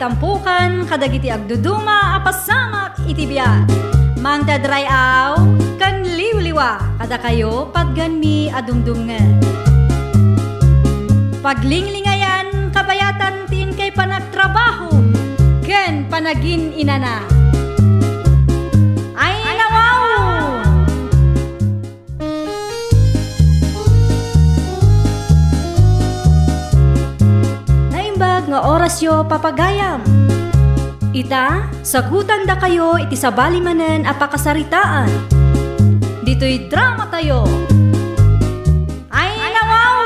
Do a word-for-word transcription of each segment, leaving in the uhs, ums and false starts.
Tampukan kadagiti agduduma a pasamak iti biag. Mangted ray-aw ken liwliwa kadakayo patganmi a dumdumngen. Paglinglingayan kabayatan ti inkay panagtrabaho ken panagin-inana. Ay, nawaw! Naimbag nga orasyo, papagayam. Ita, sagutandakayo iti sabali manen a pakasaritaan. Ditoy dramatayo. Ay, nawaw!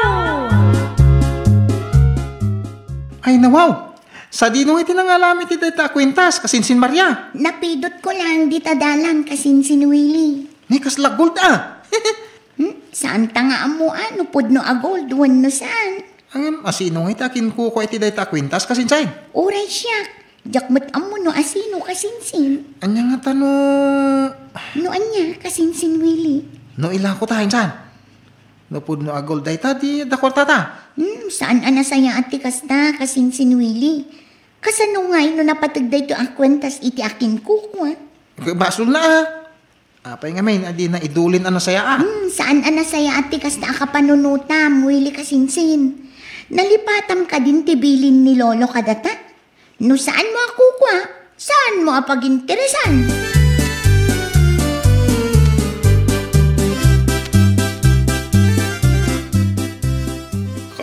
Ay, nawaw! Sadino nga iti nangalam iti dayta a kuentas, kasinsin Maria? Napidotko laeng dita dalan, kasinsin Willie. Ni kasla gold, a. Hmm? Saanta nga ammo, a, no pudno a gold wenno saan. Ngem, asino nga iti akinkukua iti dayta a kuentas, kasinsin? Uray siak, diak met ammo no asino, kasinsin. Ania ngata no... No ania, kasinsin Willie? No ilako ta, insan. No pudno a gold dayta, di adda kuartata. Hmm, saan a nasayaat ti kasta, kasinsin Willie. Kasano ngay no napateg daytoy a kuentas iti akinkukua? Basolna, a. Apay ngamin a dina idulin a nasayaat? Hmm, saan a nasayaat ti kasta a kapanunotam, Willie, kasinsin. Nalipatam kadin ti bilin ni Lolo kadata? No saanmo a kukua, saanmo a paginteresan.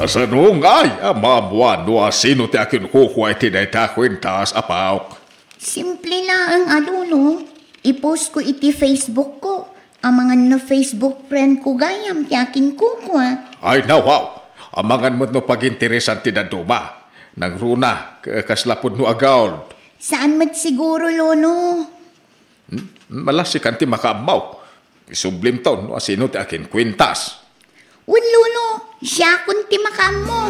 Kasano ngay a maammuan no asino ti akinkukua iti dayta a kuentas, Apok? Simple laeng a, Lolo. I-post ko iti Facebook ko. Amangan no Facebook friend ko gayam ti akinkukua. Ay, nawaw! Amangan met no paginteresan ti dadduma. Nangruna, k-, kasla pudno a gold. Saan met siguro, Lolo? Hmm? Malasikan ti makaammo. Isublimto no asino ti akinkuentas. Wen, Lolo, siakon ti makaammo.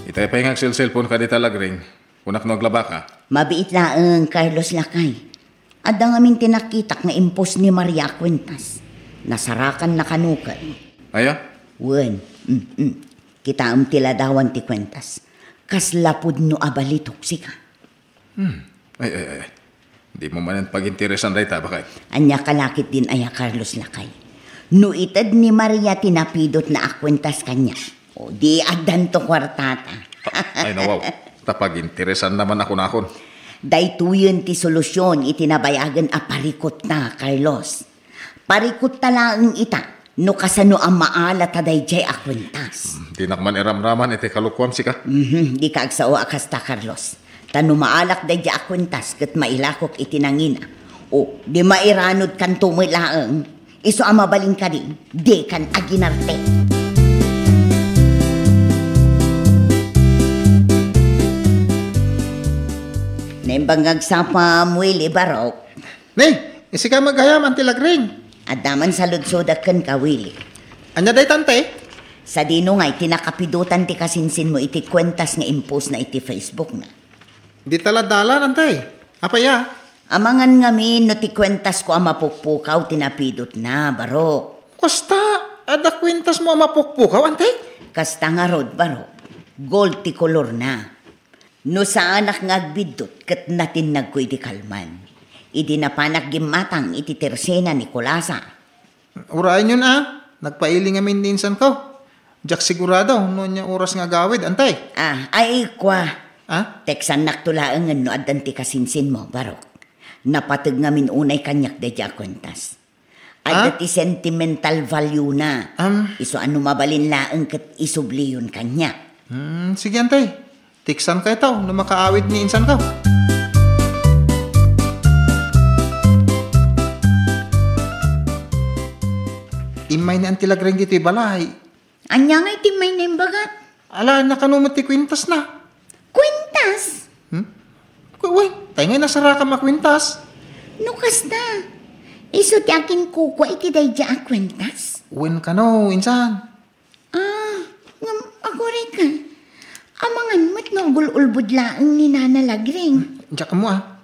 Itay pay nga agselselpon ka dita, Lagring. Kunak no aglabaka. Mabiit laeng, Carlos lakay. Adda ngamin ti nakitak nga impos ni Maria a kuentas. Nasarakanna kano ket. Aya? Wen, mm, mm. Kitaem ti ladawan ti kuentas. Kasla pudno a balitok, sika. Hmm. Ay, ay, ay. Dimo manen paginteresan dayta, baket. Ania ka la ketdin aya, Carlos lakay? No ited ni Maria ti napidotna a kuentas kaniak, o, di addanto kuartata. Ay, nawaw. Ta paginteresanna man a kunakon. Daytoyen ti solusion iti nabayagen a parikutna, Carlos. Parikutta laeng ita no kasano a maalata daydiay a kuentas. Hmm, dinak man iramraman iti kalokuam, sika. Mhm, dika agsao a kasta, Carlos. Ta no maalak daydiay a kuentas ket mailakok iti nangina, o, di mairanudkanto met laeng, isu a mabalin kadi, dikan aginarte. Naimbag nga agsapa, Muili, Barok. Ne, isika met gayam, Anti Lagring. Adda man saludsodak kenka, Willie. Ania dayta, Anti? Sadino ngay ti nakapidotan ti kasinsinmo iti kuentas nga imposna iti Facebookna? Dita la dalan, Anti. Apay a? Amangan ngamin no ti kuentasko a mapukpukaw ti napidotna, Barok. Kasta, adda kuentasmo a mapukpukaw, Anti? Kasta ngarud, Barok. Gold ti kolorna. No saanak nga agbiddut ket natinnagko idi kalman, idi napanak gimmatang iti tersena ni Kulasa. Urayenyon a, nagpaili ngamin ni insanko. Diak sigurado no ania oras nga agawid, Anti. Ah, ay, kua. Ah? Teksannak to laengen no addan ti kasinsinmo, Barok. Napateg ngamin unay kaniak daydiay a kuentas. Adda Ah? ti sentimental value na. Am. Isu a no mabalin laeng ket isubliyon kaniak. Hmm, sige, Anti. Teksanka ita no makaawid ni insanko. Immay ni Anti Lagring ditoy balay. Ania ngay ti may naimbagak? Ala, nakano met ti kuentasna? Kuentas? Hmm? Ku-, wen, tay ngay nasarakam a kuentas? No kasta, isu ti akinkukua iti daydiay a kuentas? Wen kano, insan? Ah, ngem, aguray ka. Amangan met no agul-ulbod laeng ni Nana Lagring. Hmm, diak ammo a.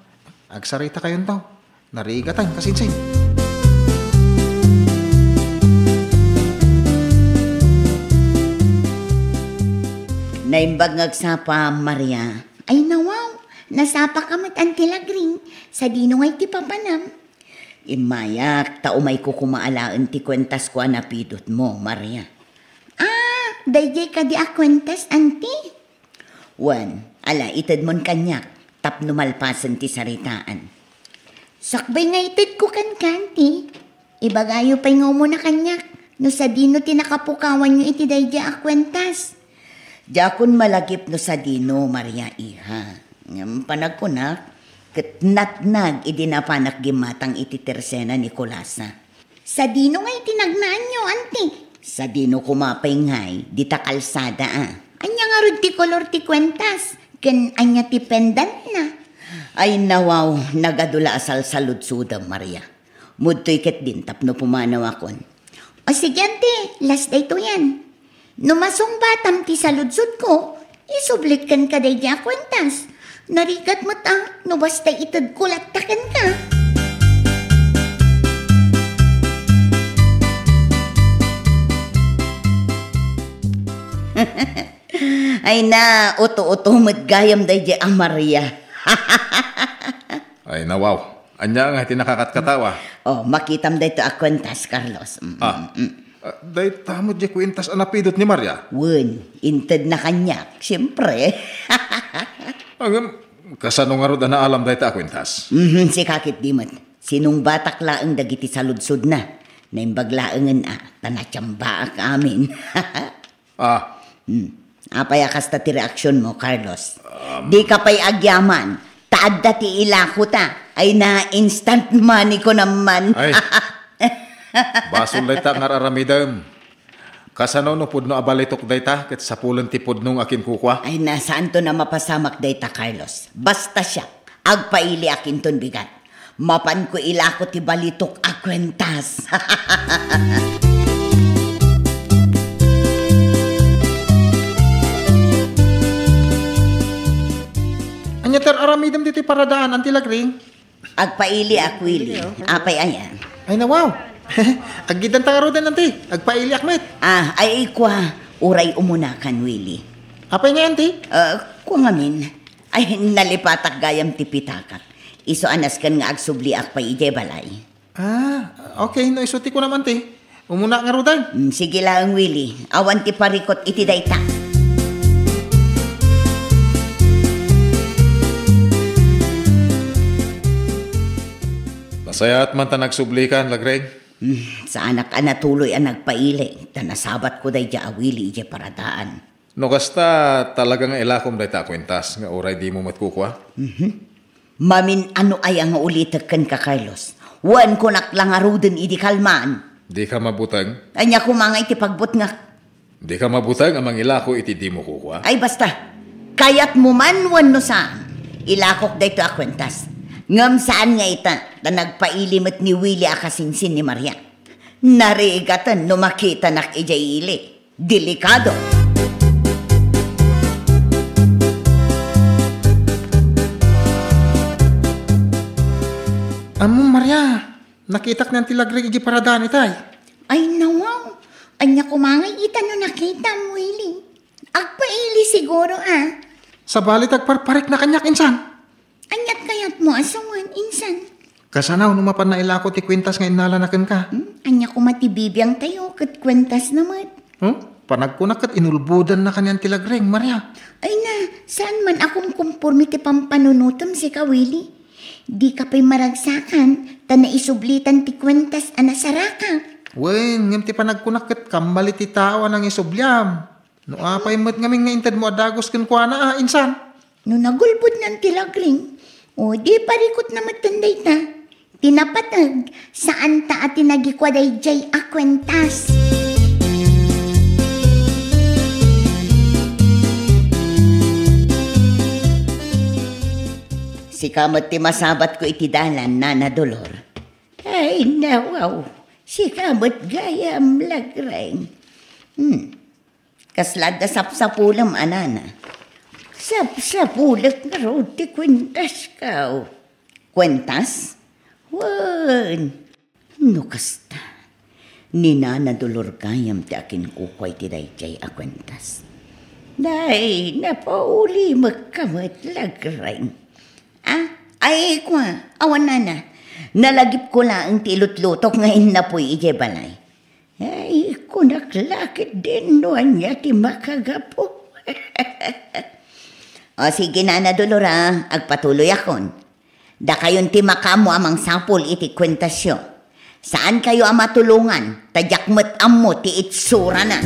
Agsarita kayonto. Narigatan, kasinsin. Naimbag nga agsapa, Maria. Ay, nawaw, nasapaka met, Auntie Lagring. Sadino ngay ti papanam? Immayak, ta umayko koma alaen ti kuentasko a napidutmo, Maria. Ah, daydiay kadi a kuentas, Auntie? Wen, ala, itedmon kaniak, tapno malpasen ti saritaan. Sakbay nga itedko kenka, Auntie. Ibagayo pay nga umuna kaniak, no sadino ti nakapukawanyo iti daydiay a kuentas. Diakon malagip no sadino, Maria, iha. Ngem panagkunak, ket natnag idi napanak gimmatang iti tersena ni Kulasa. Sadino ngay ti nagnaanyo, Auntie? Sadino koma pay ngay, dita kalsada, a. Ania ngarud ti kolor ti kuentas? Ken ania ti pendantna? Ay, nawaw, nagadu la a salsaludsodem, Maria. Mudtoy ketdin tapno pumanawakon. O sige, Auntie, last daytoyen. No masungbatam ti saludsodko, isublik kenka daydiay a kuentas. Narigat met a, no basta itedko latta kenka. Ay na, uto-uto met gayam daydiay a Maria. Ay, nawaw. Ania nga ti nakakatkatawa? Oh, makitam daytoy a kuentas, Carlos. Mm, Ah, mm. ah, dayta met diay kuentas a napidut ni Maria? Wen, intedna kaniak, siempre. Ngem, kasano ngarud a naalam dayta a kuentas? Mhm, sika ketdi met. Sinungbatak laeng dagiti saludsodna. Naimbag laengen a, ta natiambaak amin. Ah. Hmm. Apay a kasta ti reaksionmo, Carlos? Um, Dika pay agyaman, ta adda ti ilakota. Ay na, instant money ko naman. Ay. Basol dayta nga ar-aramidem. Kasano no pudno a balitok dayta, ket sapulen ti pudno nga kinkukua? Ay na, saanton a mapasamak dayta, Carlos. Basta siak, agpailiak inton bigat. Mapanko ilako ti balitok a kuentas. Ania ti ar-aramidem ditoy paradaan, Auntie Lagring? Agpailiak, Willie. Apay aya? Ay, nawaw. Aggidanta ngaruden, Auntie. Agpailiak met. Ah, ay, kua, uray umunakan, Willie. Apay nga, Auntie? Ah, kua ngamin. Ay, nalipatak gayam ti pitakak. Isu a nasken nga agsubliak pay idiay balay. Ah, okay. No isu ti kunam, Auntie. Umuna ngaruden. Mm, sige laeng, Willie. Awan ti parikut iti dayta. Nasayaat man ta nagsublikan, Lagring. Mm, saanak a natuloy a nagpaili, ta nasabatko daydiay a Willie idiay paradaan. No kasta, talaga nga ilakom dayta a kuentas nga uray dimo met kukua? Mhm. Mamin-ano aya nga ulitek kenka, Carlos? Wen, kunak la ngaruden idi kalman. Dika mabuteng? Ania koma nga iti pagbutngak? Dika mabuteng a mangilako iti dimo kukua? Ay, basta. Kayatmo man wenno saan, ilakok daytoy a kuentas. Ngem saan nga ita, ta nagpaili met ni Willie a kasinsin ni Maria. Narigaten no makitanak idiay ili. Delikado. Ammom, Maria, nakitak ni Auntie Lagring idiay paradaan itay. Ay, nawaw. Ania koma nga ita no nakitam, Willie? Agpaili siguro, a. Sabali, agparparikna kaniak insan. Ania't kayatmo a sawen, insan? Kasano no mapan nailako ti kuentas nga innalana kenka? Hmm? Ania koma ti bibiangtayo ket kuentasna met? Hmm? Panagkunak ket inulbodanna kanian ti Lagring, Maria. Ay na, saan man a kumkumporme ti pampanunotem, sika, Willie? Dika pay maragsakan, ta naisublitan ti kuentas a nasarakak. Wen, ngem ti panagkunak ket kammali ti tao a nangisubliam. No apay met ngamin nga intedmo a dagus kenkuana, a, insan? No nagulbodnan ti Lagring, o di parikutna metten dayta. Ti napateg, saanta a tinagikua daydiay a kuentas. Sika met ti masabatko iti dalan, Nana Dolor. Ay, nawaw. Sika met gayam, Lagring. Hmm. Kasla adda sapsapulem, a nana? Sapsapulek ngarud ti kuentasko. Kuentas? Wen. No kasta, ni Nana Dolor gayam ti akinkukua iti daydiay a kuentas. Nay, napaulimekka met, Lagreng. Ah, ay, kua, awan nana. Nalagipko laeng ti ilutlutok nga innapoy idiay balay. Ay, kunak la ketdin no ania ti makagapu. O, sige, Nana Dolor, a, agpatuloyakon. Dakayon ti makaammo a mangsapul iti kuentasyo. Saankayo a matulongan, ta diak met ammo ti itsurana.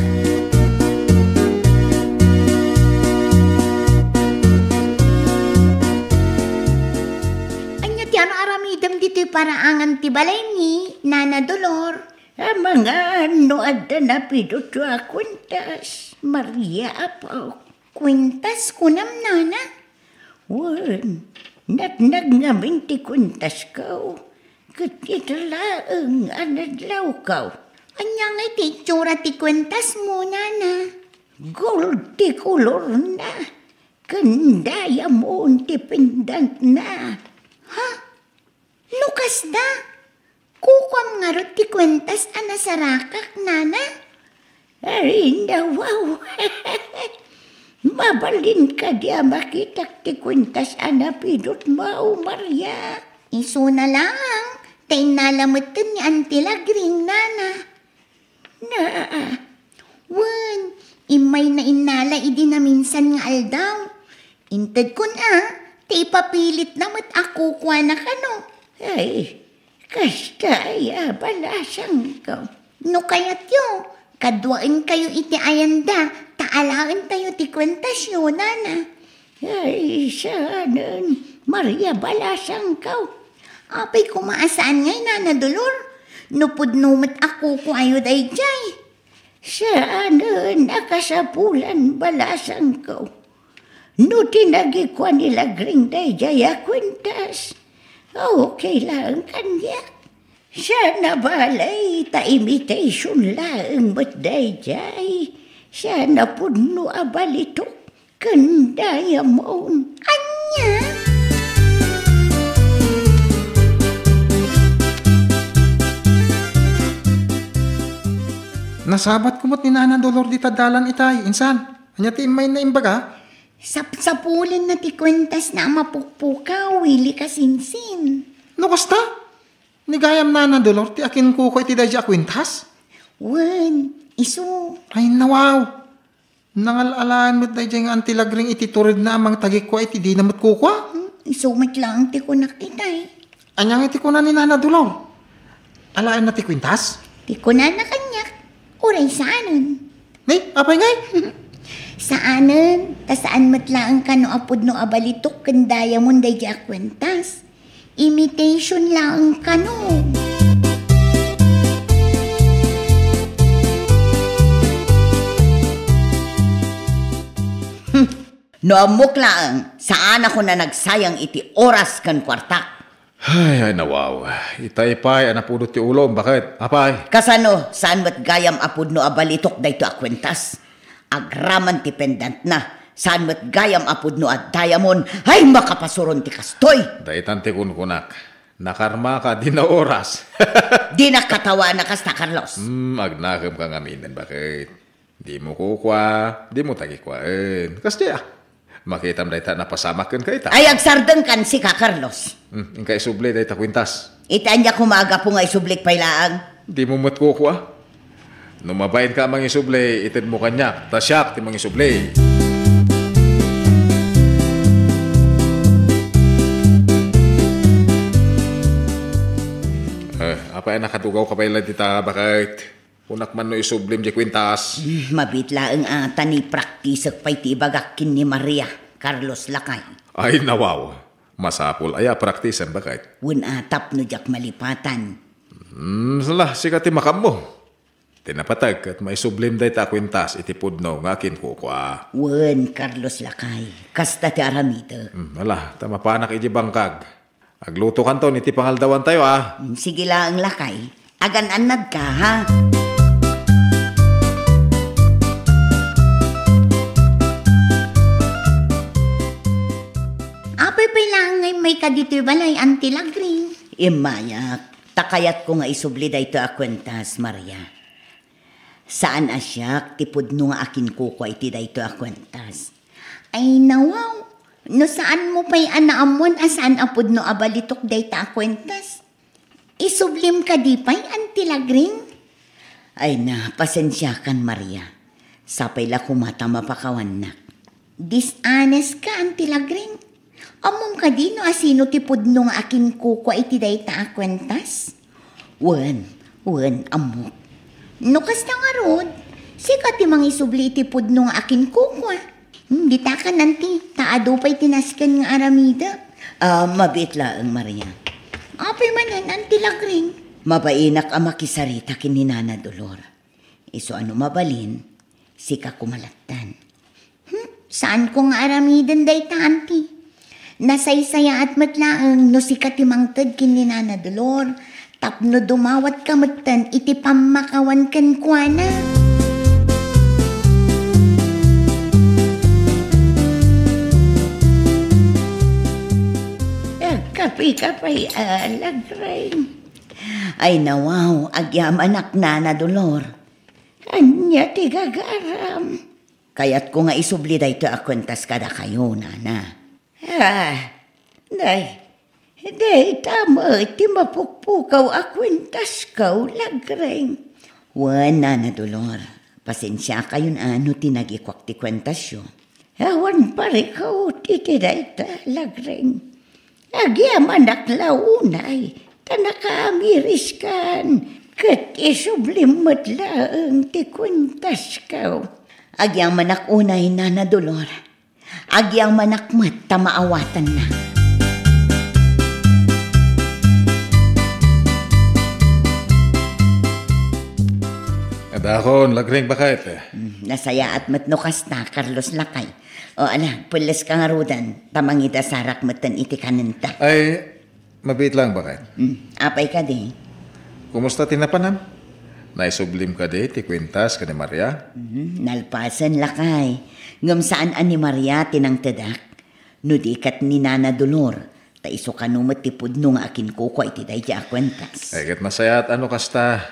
Ania ti ar-aramidem ditoy paraangan ti balaymi, Nana Dolor? Amangan no adda napidutyo a kuentas, Maria, apo. Kuentas, kunam, nana? Wen, natnag ngamin ti kuentasko, ket ita laeng a nadlawko. Ania ngay ti itsura ti kuentasmo, nana? Gold ti kolorna, ken diamond ti pendantna. Ha? No kasta, kukuam ngarud ti kuentas a nasarakak, nana? Ay, nawaw. Mabalin kadi a makitak ti kuentas a napidutmo, Maria? Isuna laeng, ta innala metten ni Auntie Lagring, nana. Na, wen, immayna innala idi naminsan nga aldaw. Intedkon a, ta ipapilitna met a kukuana kano. Ay, kasta aya balasangko. No kayatyo, kaduaenkayo iti ayanda, ta alaentayo ti kuentasyo, nana. Ay, saanen, Maria, balasangko. Apay koma a saan ngay, Nana Dolor? No pudno met a kukuayo daydiay. Saanen a kasapulan, balasangko. No tinagikua ni Lagring daydiay a kuentas, okay laeng kaniak. Saan a balay ta imitation laeng met daydiay. Saan a pudno a balitok ken diamond. Ania? Nasabatko met ni Nana Dolor dita dalan itay, insan. Ania ti immayna imbaga? Sapsapulenna ti kuentasna a mapukpukaw, Willie Kasinsin. No kasta, ni gayam Nana Dolor ti akinkukua iti daydiay a kuentas? Wen, isu. Ay, nawaw. Nangal-alaen met daydiay nga Auntie Lagring iti turedna a mangtagikua iti dina met kukua. Hmm, isu met laeng ti kunak itay. Ania ngay ti kuna ni Nana Dolor? Alaenna ti kuentas? Ti kunana kaniak, uray saanen. Ni, apay ngay? Saanen, ta saan met laeng kano a pudno a balitok ken diamond daydiay a kuentas. Imitation laeng kano. Hmm. No ammok laeng, saanakon a nagsayang iti oras ken kuartak. Ay, ay, nawaw. Itay pay a napudot ti ulom, baket? Apay? Kasano, saan met gayam a pudno a balitok daytoy a kuentas? Agraman ti pendantna, saan met gayam a pudno a diamond. Ay, makapasuron ti kastoy! Daytan ti kunkunak. Nakarmaka, dina oras. Dinak katawaen a kasta, Carlos. Hmm, agnakemka ngaminen, baket? Dimo kukua, dimo tagikuaen. Kasdiay a. Makitam dayta a napasamak kenka ita. Ay, agsardengkan sika, Carlos. Hmm, inka isubli dayta kuentas. Iti ania koma a gapu nga isublik pay laeng? Dimo met kukua. No mabainka a mangisubli, itedmo kaniak, ta siak ti mangisubli. Eh, apay a nakadugawka pay la dita, baket? Kunak man no isublim diay kuentas. Hmm, mabiit laeng a ta ni praktisek pay ti ibagak ken ni Maria, Carlos lakay. Ay, nawaw. Masapul aya a praktisen, baket? Wen a, tapno diak malipatan. Hmm, sala, sika ti makaammo. Ti napateg ket maisublim dayta a kuentas iti pudno nga akinkukua. Wen, Carlos lakay. Kasta ti aramidek. Hmm, ala, ta mapanak idiay bangkag. Aglutokanton iti pangaldawantayo, a. Mm, sige laeng, lakay. Agan-annadka, ha? Apay pay laeng nga immayka ditoy balay, Auntie Lagring? Immayak. Ta kayatko nga isubli daytoy a kuentas, Maria. Saan a siak ti pudno nga akinkukua iti daytoy a kuentas. Ay, nawaw, no saanmo pay a naammuan a saan a pudno a balitok dayta a kuentas, isublim kadi pay, Auntie Lagring? Ay na, pasensiakan, Maria. Sapay la koma ta mapakawannak. Dishonest ka, Auntie Lagring. Ammom kadi no asino ti pudno nga akinkukua iti dayta a kuentas? Wen, wen, ammok. No kasta ngarud, sika ti mangisubli iti pudno nga akinkukua. Hmm, ditakan, Auntie, ta adu pay ti nasken nga aramidek. Ah, mabiit laeng, Maria. Apay manen, Auntie Lagring? Mabainak a makisarita ken ni Nana Dolor. Isu a no mabalin, sika koma latten. Hmm, saanko nga aramiden dayta, Auntie. Nasaysayaat met laeng no sika ti mangted ken ni Nana Dolor, tapno dumawatka metten iti pammakawan kenkuana. Agkapika pay, ah, Lagring. Ay, nawaw, agyamanak, Nana Dolor. Ania ti gagaram? Kayatko nga isubli daytoy a kuentas kadakayo, Nana. Ah, nay, dayta met ti mapukpukaw a kuentasko, Lagring. Wen, Nana Dolor, pasensiakayon a no tinagikuak ti kuentasyo. Awan parikut iti dayta, Lagring. Agyamanak la unay, ta nakaamiriskan, ket isublim met laeng ti kuentasko. Agyamanak unay, Nana Dolor. Agyamanak met ta maawatanna. Adakon, Lagring, baket. Hmm, nasayaat met no kasta, Carlos, lakay. O, ala, pelles ka ngaruden, ta mangidasarak metten iti kanenta. Ay, mabiit lang, baket. Hmm, apay kadi? Kumusta ti napanam? Naisublim kadi ti kuentas ken ni Maria? Hmm, nalpasen, lakay. Ngem saan a ni Maria ti nangtedak. No di ket ni Nana Dolor, ta isu kano met ti pudno nga akinkukua iti daydiay a kuentas. Ay, ket nasayaat a no kasta.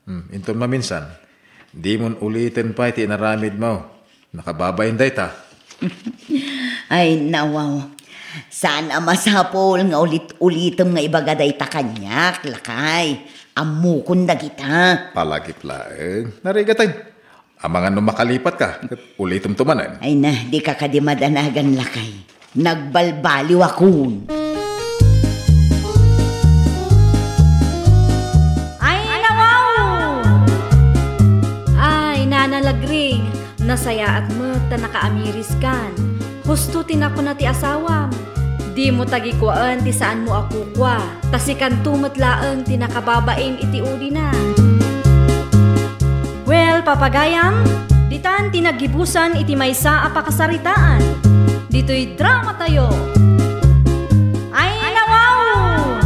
Hmm, inton maminsan, dimon uliten pay ti inaramidmo. Nakababain dayta. Ay, nawaw. Saan a masapul nga ulit-ulitem nga ibaga dayta kaniak, lakay. Ammokon dagita. Palagip laeng. Narigaten. Amangan no makalipatka, ket ulitemto manen. Ay na, dika kadi madanagan, lakay. Nagbalbaliwakon. Ay, nawaw! Ay, Nana Lagring, nasayaat met ta nakaamiriskan. Husto ti nakuna ti asawam. Dimo tagikuaen ti saanmo a kukua, ta sikanto met laeng ti nakababain iti ulina. Well, papagayam, ditan ti naggibusan iti maysa a pakasaritaan. Ditoy dramatayo. Ay, nawaw!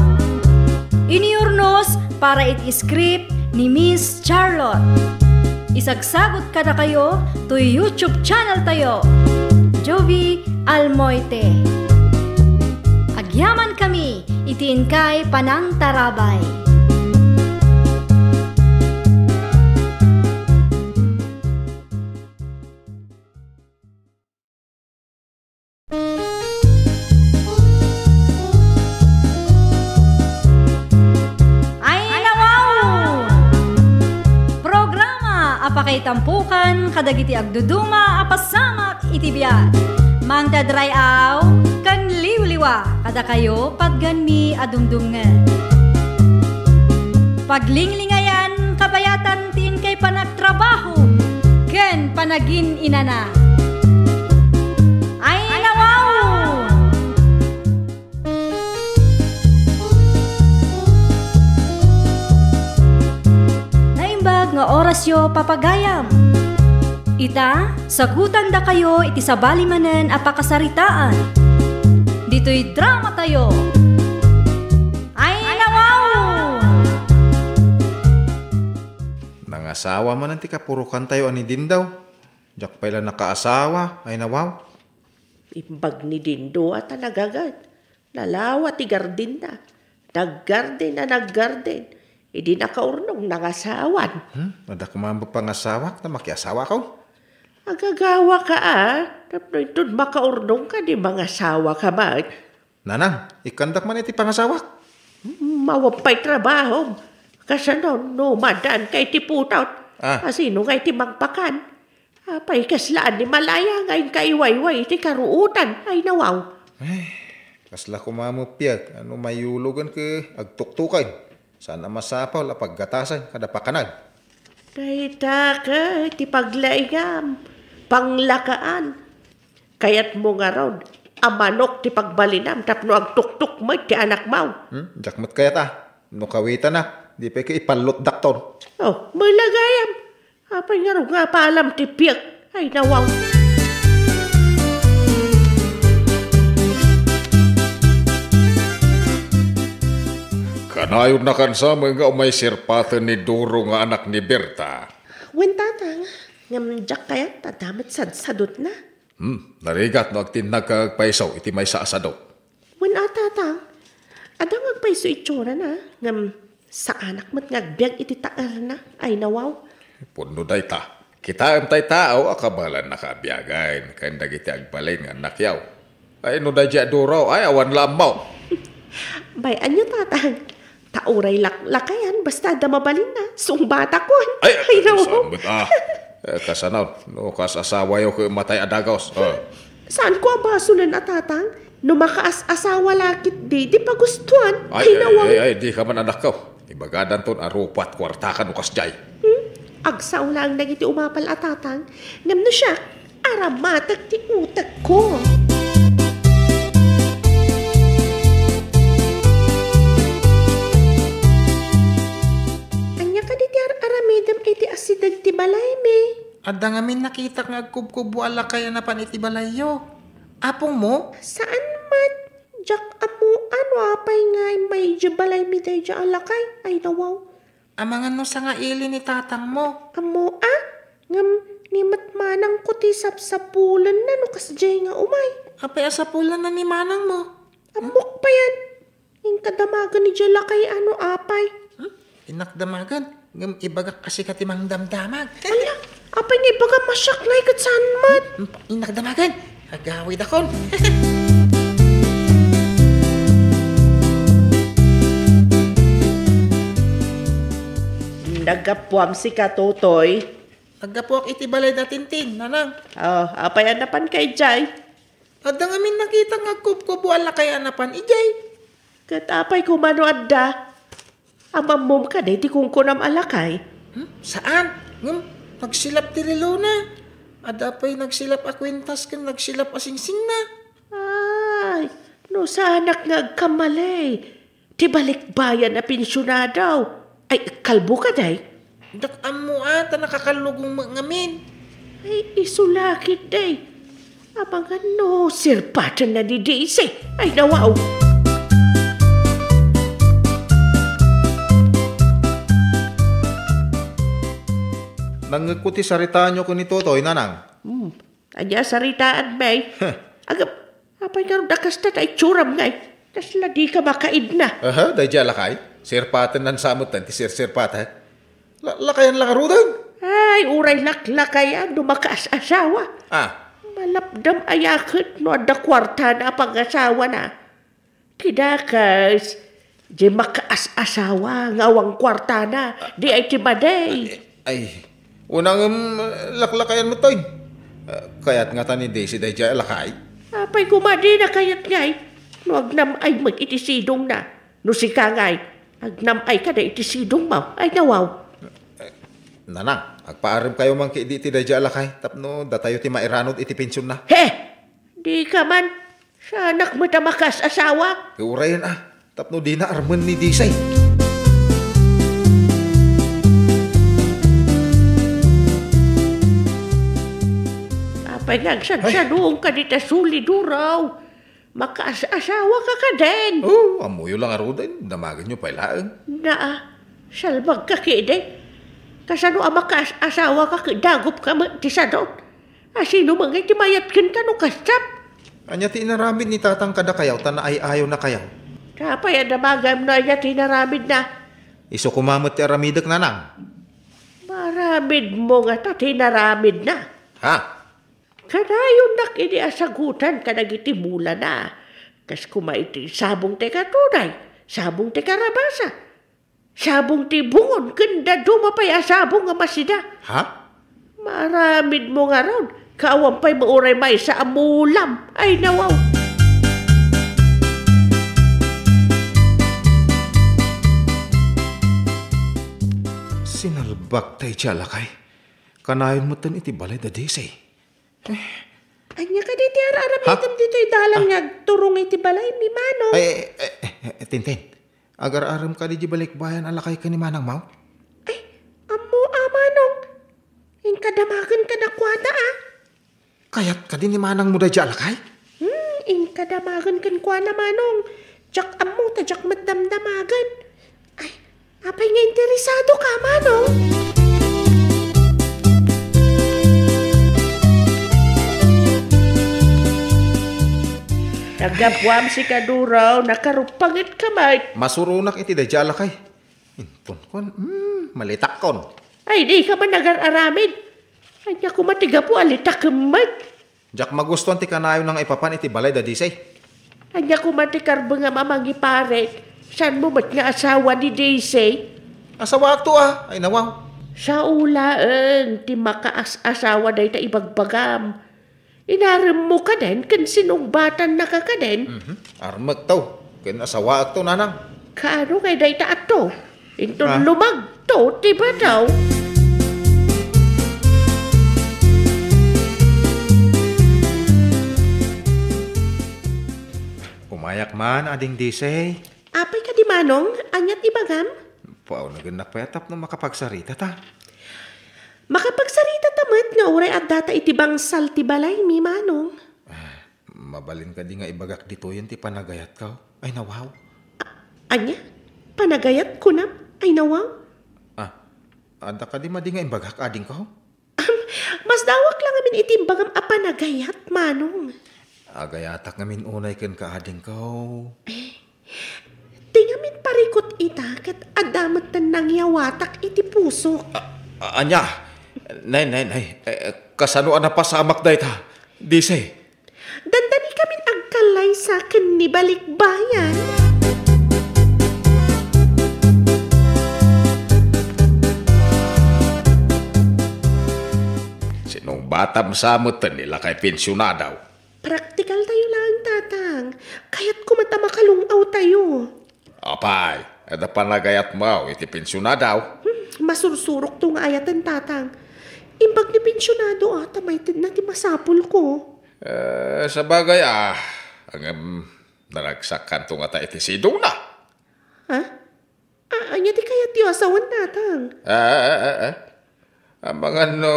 Inurnos para iti script ni Miss Charlotte. Isagsagut kadakayo toy YouTube channel tayo, Jovi Almoite. Agyamankami iti inkay panangtarabay. Ay, nawaw! Programa a pakaitampukan kadagiti agduduma a pasamak iti biag. Mangted ray-aw ken liwliwa kadakayo patgenmi a dumdumngeg. Paglinglingayan kabayatan ti inkay panagtrabaho ken panagin-inana. Ay, nawaw! Naimbag nga orasyo, papagayam. Ita, sagutandakayo iti sabali manen a pakasaritaan. Ditoy dramatayo. Ay, nawaw! Nangasawa manen ti kapurokantayo a ni Dindaw. Diak pay la nakaasawa, ay nawaw. Imbag ni Dindo a ta nagagat. Nalawa ti gardenna. Naggarden a naggarden. Idi nakaurnong, nangasawan. Hmm? Adda koma met pangasawak ta makiasawakon? Agagawaka a, tapno inton makaurnongka, di mangasawaka met. Nanang, ikkandak man iti pangasawak. Mawan pay trabahom. Kasano no madaanka iti putot? Ah. Asino nga iti mangpakan? Apay kasla animal aya nga inka iwayway iti karuotan? Ay, nawaw. Ay, kasla koma met piak, ano mayulogen ket agtuktuken. Saan a masapul a paggatasen kada pakanen. Dayta ket ti paglaingam, panglakaan. Kayatmo ngarud a manok ti pagbalinam tapno agtuktok met ti anakmo? Hmm, diak met kayat a. No kawitanak, di pay ket ipallotdakton. Oh, malagayam. Apay ngarud nga apalam ti piek? Ay, nawaw. Kanayon a kansamen nga umay sirpaten ni Duro nga anak ni Berta. Wen, tatang, ngem diak kayat ta adda met sadsadotna. Hmm, narigat no agtinnagka agpayso iti maysa a sado. Wen a, tatang, adda nga agpayso itsura na, ngem saanak met nga agbiag iti taerna. Ay, nawaw. Pudno dayta. Kitaem tay tao a kabaelannaka a biagen ken dagiti agbalin nga annakyo. Ay, no daydiay a Duro, ay, awan la ammo. Bay, ania, tatang? Ta uray laklakayan, basta adda mabalinna, sungbatakon. Ay, ay, naw. Saan met, ah? Eh, kasano? No kas-asawayo ket matay a dagus. Ah. Saanko a basolen a, tatang? No makaas-asawa la ketdi, di pagustuan. Ay, ay, ay, naw. Ay, ay, di ka man anakko. Ibagadanton a rupat kuartaka no kasdiay. Hmm? Agsao laeng dagiti umapal a, tatang. Ngem no siak, aramatek ti utekko. Ania kadi ti ar-aramidem iti asideg ti balaymi? Adda ngamin nakitak nga agkubkubbo a lakay a napan iti balayyo. Apongmo? Saan met. Diak ammoan no apay nga immay idiay balaymi daydiay a lakay. Ay, nawaw. Amangan no sangaili ni tatangmo. Ammo a? Ngem ni met manangko ti sapsapulenna no kasdiay nga umay. Apay a sapulenna ni manangmo? Ammok payen. Inka damagen idiay lakay a no apay. Hmm? Innak damagen. Ngem ibagak a sika ti mangdamdamag. Ala, apay nga ibagam a siak ngay ket saan met? Hmm, innak damagen. Agawidakon. Naggapuam sika, Totoy? Naggapuak iti balay da Tintin, nanang. Oh, apay a napanka idiay? Adda ngamin nakitak nga agkubkubbo a lakay a napan idiay. Ket apay koma no adda? Amammom kadi ti kunkunam a lakay? Hmm? Saan? Ngem nagsilap ti relona. Adda pay nagsilap a kuentas ken nagsilap a singsingna. Ay, no saanak nga agkamali. Ti balikbayan a pensionado. Ay, kalbo kadi? Dak ammo a, ta nakakallugong met ngamin. Ay, isu la ketdi. Amangan no sirpatenna ni Daisy. Ay, nawaw. Nangngegko ti saritaanyo ken ni Totoy, nanang. Hmm. Ania saritaanmi? Huh. Agap, apay ngarud a kasta ti itsuram ngay? Kasla dika makaidna. Aha, daydiay a lakay. Sirpatenna sa metten ti sirsirpaten. La-, lakayan la ngaruden. Ay, uray laklakayan no makaas-asawa. Ah. Malapdam aya ket no adda kuartana a pangasawana. Ti dakes, di makaas-asawa nga awan kuartana, di ay ti madi. Ay, ay, unangem, laklakayan metten. Ah, kayat ngata ni Daisy daydiay a lakay? Apay koma dina kayat ngay? No agnam-ay met iti sidongna. No sika ngay, agnam-ay kadi iti sidongmo. Ay, nawaw. Nanang, agpaarem kayo man ketdi iti daydiay a lakay tapno datayo ti mairanod iti pensionna. He! Dika man. Saanak met a makaas-asawa. Urayen a, tapno dina armen ni Daisy. Apay nga agsadsaduongka dita suli, Duro? Makaas-asawaka kadin? Oh, ammoyo la ngaruden. Damagenyo pay laeng. Naa, salbagka ketdi. Kasano a makaas-asawaka ket dagupka met ti sadot? Asino man ngay ti mayat kenka no kasta? Ania ti inaramid ni Tatang kadakayo ta naay-ayonakayo? Apay a damagam no ania ti inaramidna? Isu koma met ti aramidek, nanang. Maaramidmo ngata ti inaramidna. Ha? Kanayon idi asagutan kadagiti mulana. Kas koma iti sabong ti katunay, sabong ti karabasa, sabong ti bungon, ken dadduma pay a sabong a masida. Ha? Maaramidmo ngarud, ka awan pay met uray maysa a mulam. Ay, nawaw. Sinalbak tay ti alakay. Kanayon metten iti balay da Dise. Eh. Ania kadi ti ar-aramidem Ha? ditoy dalan Ha? nga agturong iti balay mi, Manong? Ay, eh, eh, eh, Tintin. Agar-arem kadi di balikbayan a lakay ken ni Manang Mau? Ay, ammo, a, Manong. Inka damagen kadakuada, a. Kayat kadi ni manangmo daydi a lakay? Hmm, inka damagen kenkuana, Manong. Diak ammo ta diak met damdamagen. Ay, apay nga interesado ka, Manong? Naggapuam si Kaduraw, nakarupanget ka met. Masuronak iti daydi a lakay. Inton kon, hmm, malitakkon. Ay, di ka man nagar-aramid. Ania koma ti gapu a litakem met? Diak magustuan ti kanayon nga ipapan iti balay da Disay. Ania koma ti karbengam a mangiparit? Saanmo met nga asawa ni Disay? Asawaakto a, ay nawaw. Sao laeng ti makaas-asawa dayta ibagbagam. Inaremmo kaden ken sinungbatannaka kaden? Mhm. Armekto ken asawaakto, nanang. Kaano ngay dayta atto? Inton Ah. lumagto ti bataw. Umayak man, Ading Disay. Apay kadi, Manong? Ania ti ibagam? Pao, nagennak pay a tapno makapagsaritata. Makapagsaritata met nga uray addata iti bangsal ti balaymi, Manong. Ah, mabalin kadi nga ibagak ditoyen ti panagayatko? Ay, nawaw. A-, ania? Panagayat, kunam? Ay, nawaw. Ah, adda kadi madi nga imbagak, adingko? Masdawak la ngamin iti imbagam a panagayat, Manong. Agayatak ngamin unay kenka, adingko. Ti ngamin parikut ita ket adda metten nangyawatak iti pusok. A-, a-, ania? Nay, nay, nay. Eh, kasano a napasamak dayta? Dise. Dandanikamin agkallaysa ken ni balikbayan. Sinungbatam sa metten ni lakay pensionado. Praktikaltayo laeng, Tatang. Kayatko met a makalung-awtayo. Apay, adda panagayatmo iti pensionado? Hmm, masursurokto nga ayaten, Tatang. Imbag ni pensionado, a, ta maitedna ti masapulko. Eh, sabagay, a, ngem, naragsak kanto ngata iti sidongna. Ha? A-, ania ti kayatyo a sawen, Tatang? Ah, ah, ah, ah. Amangan no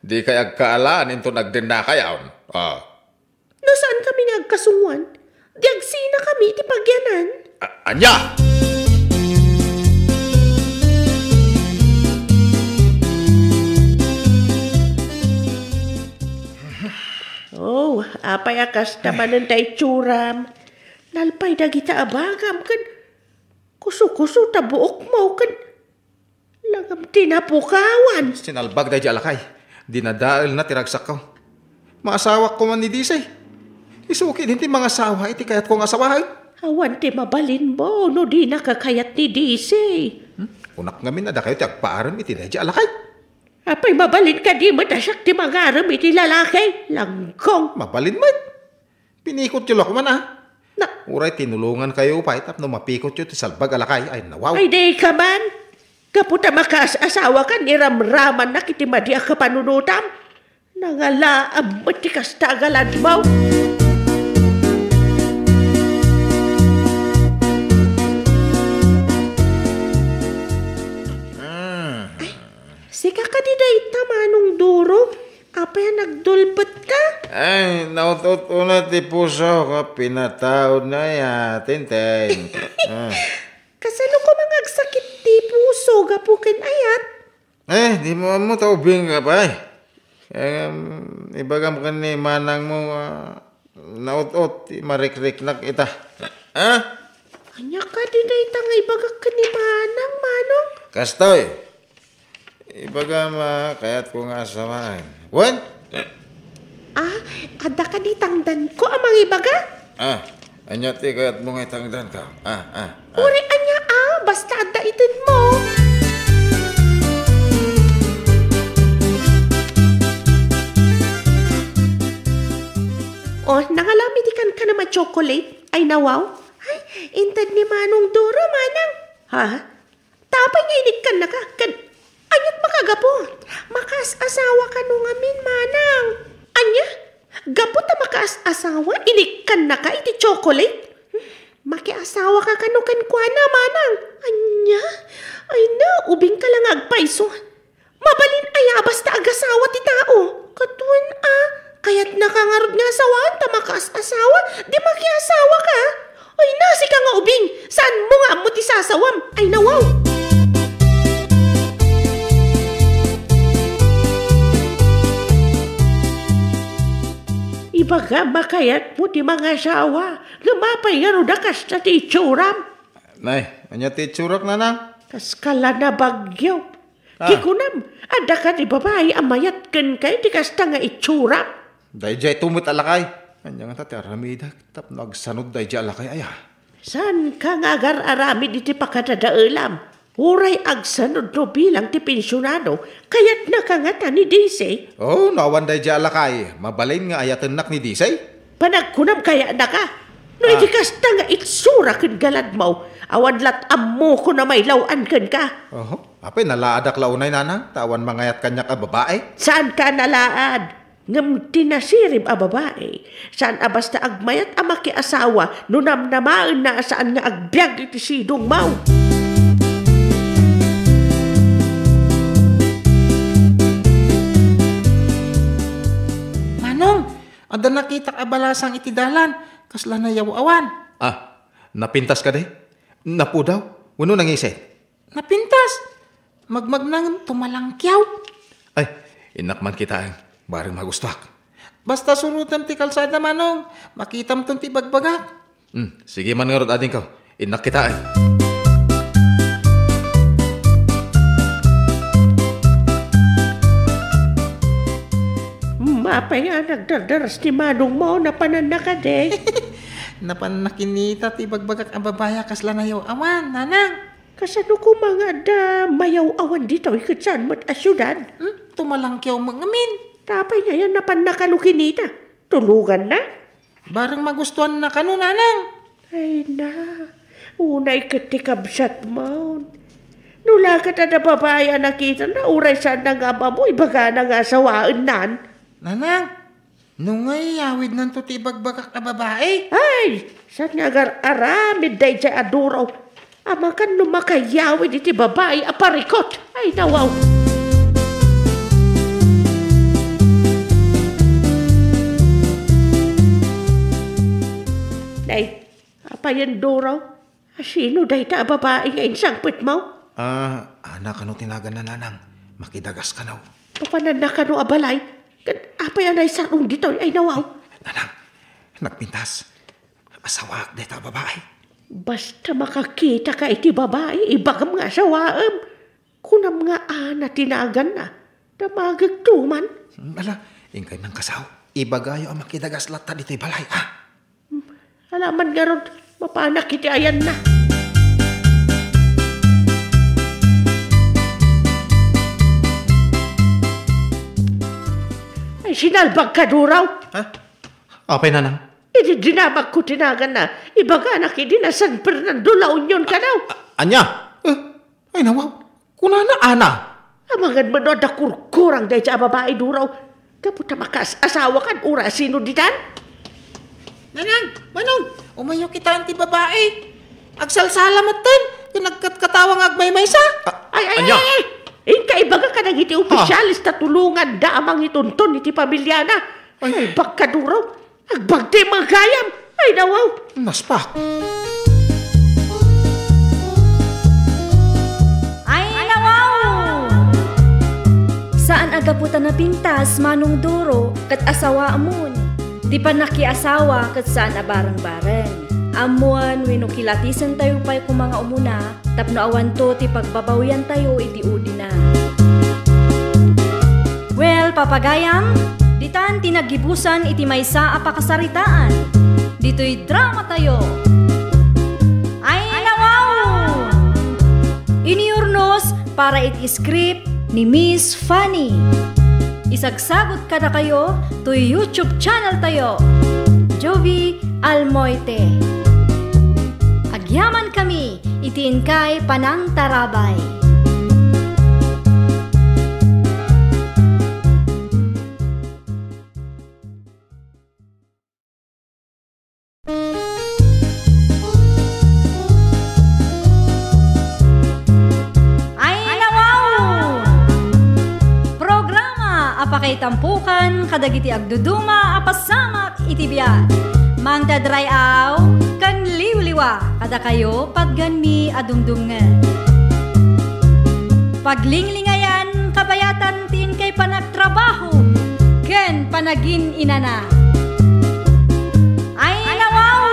dikay agkaalaan inton agdennakayon. Ah. No saankami nga agkasungoan, di agsinakami iti pagyanan. A-, ania? Oh, apay a kasta manen ta itsuram? Nalpay dagita a bagam ken kusukuso ta buokmo ken langam ti napukawan. Sinalbag daydi a lakay. Dinadaelna ti ragsakko. Maasawak koman ni Disay. Isu ketdin ti mangasawa iti kayatko nga asawaen. Awan ti mabalinmo no dinaka kayat ni Disay. Hmm? Kunak ngamin a dakayo ti agpaarem iti daydi a lakay. Apay, mabalin kadi met a siak ti mangarem iti lalaki? Langgong! Mabalin met. Pinikotyo la koman, a. Na- Uray tinulongankayo pay tapno mapikotyo ti salbag a lakay, ay nawaw. Ay, di ka man. Gapu ta makaas-asawakan, iramramannak iti madi a kapanunotam. Nangalaam met ti kasta a galadmo. Mm. Ay, sika kadi dayta, Manong Duro? Apay a nagdulpetka? Ay, naut-ot unay ti pusok a pinataudna, ya, Tinteng. Ah. Kasano koma nga agsakit ti puso gapu ken ayat? Eh, dimo ammo ta ubing ka pay. Em, ibagam ken ni manangmo, a, naut-ot ti marikriknak ita. Ha? Ania kadi dayta nga ibagak ken ni manang, Kastoy, ibagam a kayatko nga asawaen. Wen? Ah, adda kadi tangdanko a mangibaga? Ah, ania ti kayatmo nga itangdanko? Ah, ah, ah. Uray ania, ah, basta adda itedmo. Oh, nangalam iti kankana a chocolate. Ay, nawaw. Ay, inted ni Manong Duro, manang. Ha? Apay nga inikkannaka? Ken, ania't makagapu? Makaas-asawa kano ngamin, manang. Ania? Gapu ta makaas-asawa, inikkannaka iti chocolate? Makiasawaka kano kenkuana, manang. Ania? Ay na, ubingka la nga agpayso. Mabalin aya a basta agasawa ti tao? Katuen a, kayatnaka ngarud nga asawaen ta makaas-asawa, di makiasawaka? Ay na, sika nga ubing, saanmo nga ammo ti sasawam? Ay nawaw! Ibagam a kayatmo ti mangasawa, ngem apay ngarud a kasta ti itsuram? Nay, ania ti itsurak, nanang? Kas kala na bagyo. Ah. Kikunam, adda kadi babai a mayat kenka iti kasta nga itsuram? Daydiay to met a lakay. Ania ngata ti aramidek tapno agsanud daydiay a lakay aya? Saanka nga agar-aramid iti pakadadaelam? Uray agsanud no bilang ti pensionado, kayatnaka ngata ni Dise? Oh, no awan daydiay a lakay, mabalin nga ayatennak ni Dise? Panagkunam kayatnaka? No Ah. iti kasta nga itsura ken galadmo, awan lat ammokon a mailaw-an kenka. Oho. Apay, nalaadak la unay, nanang, ta awan mangayat kaniak a babai? Saanka a nalaad? Ngem ti nasirib a babai, saan a basta agmayat a makiasawa no namnamaenna a saan nga agbiag iti sidongmo. Manong, adda nakitak a balasang iti dalan, kasla nayaw-awan. Ah, napintas kadi? Napudaw? Wenno nangisit? Napintas. Magmagna ngem tumalangkiaw. Ay, innak man kitaen. Bareng magustuak. Basta surotem ti kalsada, Manong. Makitamton ti bagbagak. Hmm, sige man ngarud, adingko. Innak kitaen. Mapay nga nagdardaras ti manongmo, napananna kadi? Napanna kinita ti bagbagak a babai a kasla nayaw-awan, nanang. Kasano koma nga adda mayaw-awan ditoy ket saan met a siudad? Hmm? Tumalangkiaw met ngamin. Apay ngayan napanna kano kinita? Tulonganna? Bareng magustuanna kano, nanang. Ay na, unay ket ti kabsatmon. No la ket adda babai a nakitana, uray saanna nga am-ammo, ibagana nga asawaennan. Nanang, no ngay, yawidnanto ti ibagbagak a babai. Ay, saan nga agar-aramid daydiay a Duro? Amangan no makayawid iti babai a parikut. Ay, nawaw. Nay, apayen, Duro? Asino dayta a babai nga insangpetmo? Ah, Ana kano ti naganna, nanang. Makidagas kano. Papananna kano a balay? Ket apay a naisar-ong ditoy? Ay, nawaw. Nanang, nagpintas. Asawaak dayta a babai. Basta makakitaka iti babai, ibagam nga asawaem. Kunam nga Ana ti naganna. Damagekto man. Hmm, ala, inkay nangkasaw. Ibagayo a makidagas latta ditoy balay, ha? Hmm, ala man ngarud, mapanak iti ayanna. Ay, sinalbagka, Duro. Ha? Apay, nanang? Idi dinamagko ti naganna, ibaganak idi na San Fernando, La Union kano. A-, ania? Eh, ay, nawaw. Kunana, Ana. Amangan met no adda kurkurang dayta a babai, Duro. Gapu ta makaas-asawakan, uray asino ditan? Nanang, Manong, umayyo kitaen ti babai. Agsalsala metten, ken nagkatkatawa nga agmaymaysa. A-, Ay, ay, ania? Ay, ay. Inka ibaga kadagiti Ha? opisyales ta tulonganda a mangitunton iti pamiliana. Ay. Ay, bakka, Duro. Agbagti manggayam. Ay, nawaw. Naspak. Ay, nawaw! Saan a gapu ta napintas, Manong Duro, ket asawaemon. Ti pannakiasawa ket saan a bareng-bareng. Ammoan wenno kilatisentayo pay koma nga umuna tapno awanto ti pagbabawiantayo iti udina. Well, papagayam, ditan ti naggibusan iti maysa a pakasaritaan. Ditoy dramatayo. Ay, nawaw! Iniurnos para iti script ni Miss Fanny. Isagsagot kadakayo toy YouTube channel tayo, Jovie Almoite. Agyaman kami iti inkay panangtarabay. Ay, nawaw! Programa a pakaitampukan kadagiti agduduma a pasamak iti biag. Mangted ray-aw ken liwliwa kadakayo patgenmi a dumdumngeg. Paglinglingayan kabayatan ti inkay panagtrabaho ken panagin-inana. Ay, nawaw!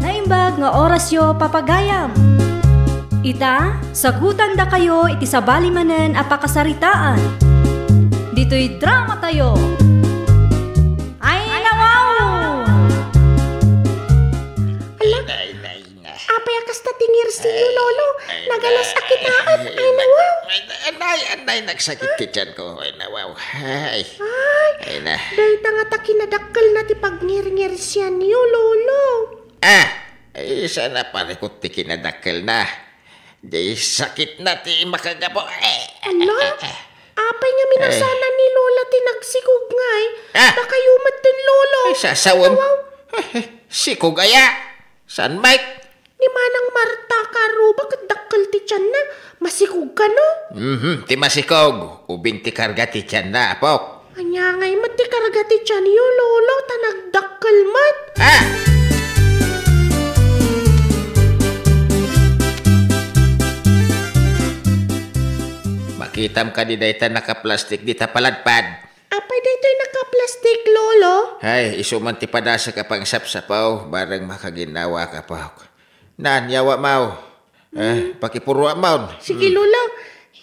Naimbag nga orasyo, papagayam. Ita, sagutandakayo iti sabali manen a pakasaritaan. Ditoy dramatayo. Ay, nawaw! Ala, Ay, nay, nay, nay. Apay a kasta ti ngirsiyo, Lolo? Ay, Nagalas a kitaen. Ay, nawaw. Ay, nay, nay, nagsakit ti tiyan ko. Ay, nawaw. Ay. Ay. Ay, na. Dayta nga ta kinadakkelna ti pagngirngirsianyo, Lolo. Ah, ay, sana parikot ti kinadakkelna. Di sakitna ti makagapu. Eh, Ala? eh, eh. Apay nga minasana ni Lola ti nagsikog ngay? Ah! Dakayo met ti Lolo. Ay, sasawem. Nawaw. Eh, eh, sikog aya. San, Mike? Ni Manang Marta karuba ket dakkel ti tianna. Masikog kano? Mhm, ti masikog. Ubing ti karga ti tianna, apok. Ania ngay met ti karga ti tianyo, Lolo, ta nagdakkel met? Ah! Makitam kadi dayta nakaplastik dita paladpad? Apay daytoy nakaplastik, Lolo? Ay, isu man ti padasek a pangsapsapaw, bareng makaginawa ka, apok. Nan, yawa, maw. Eh, Hmm. pakipuro a maon. Sige, Hmm. Lolo.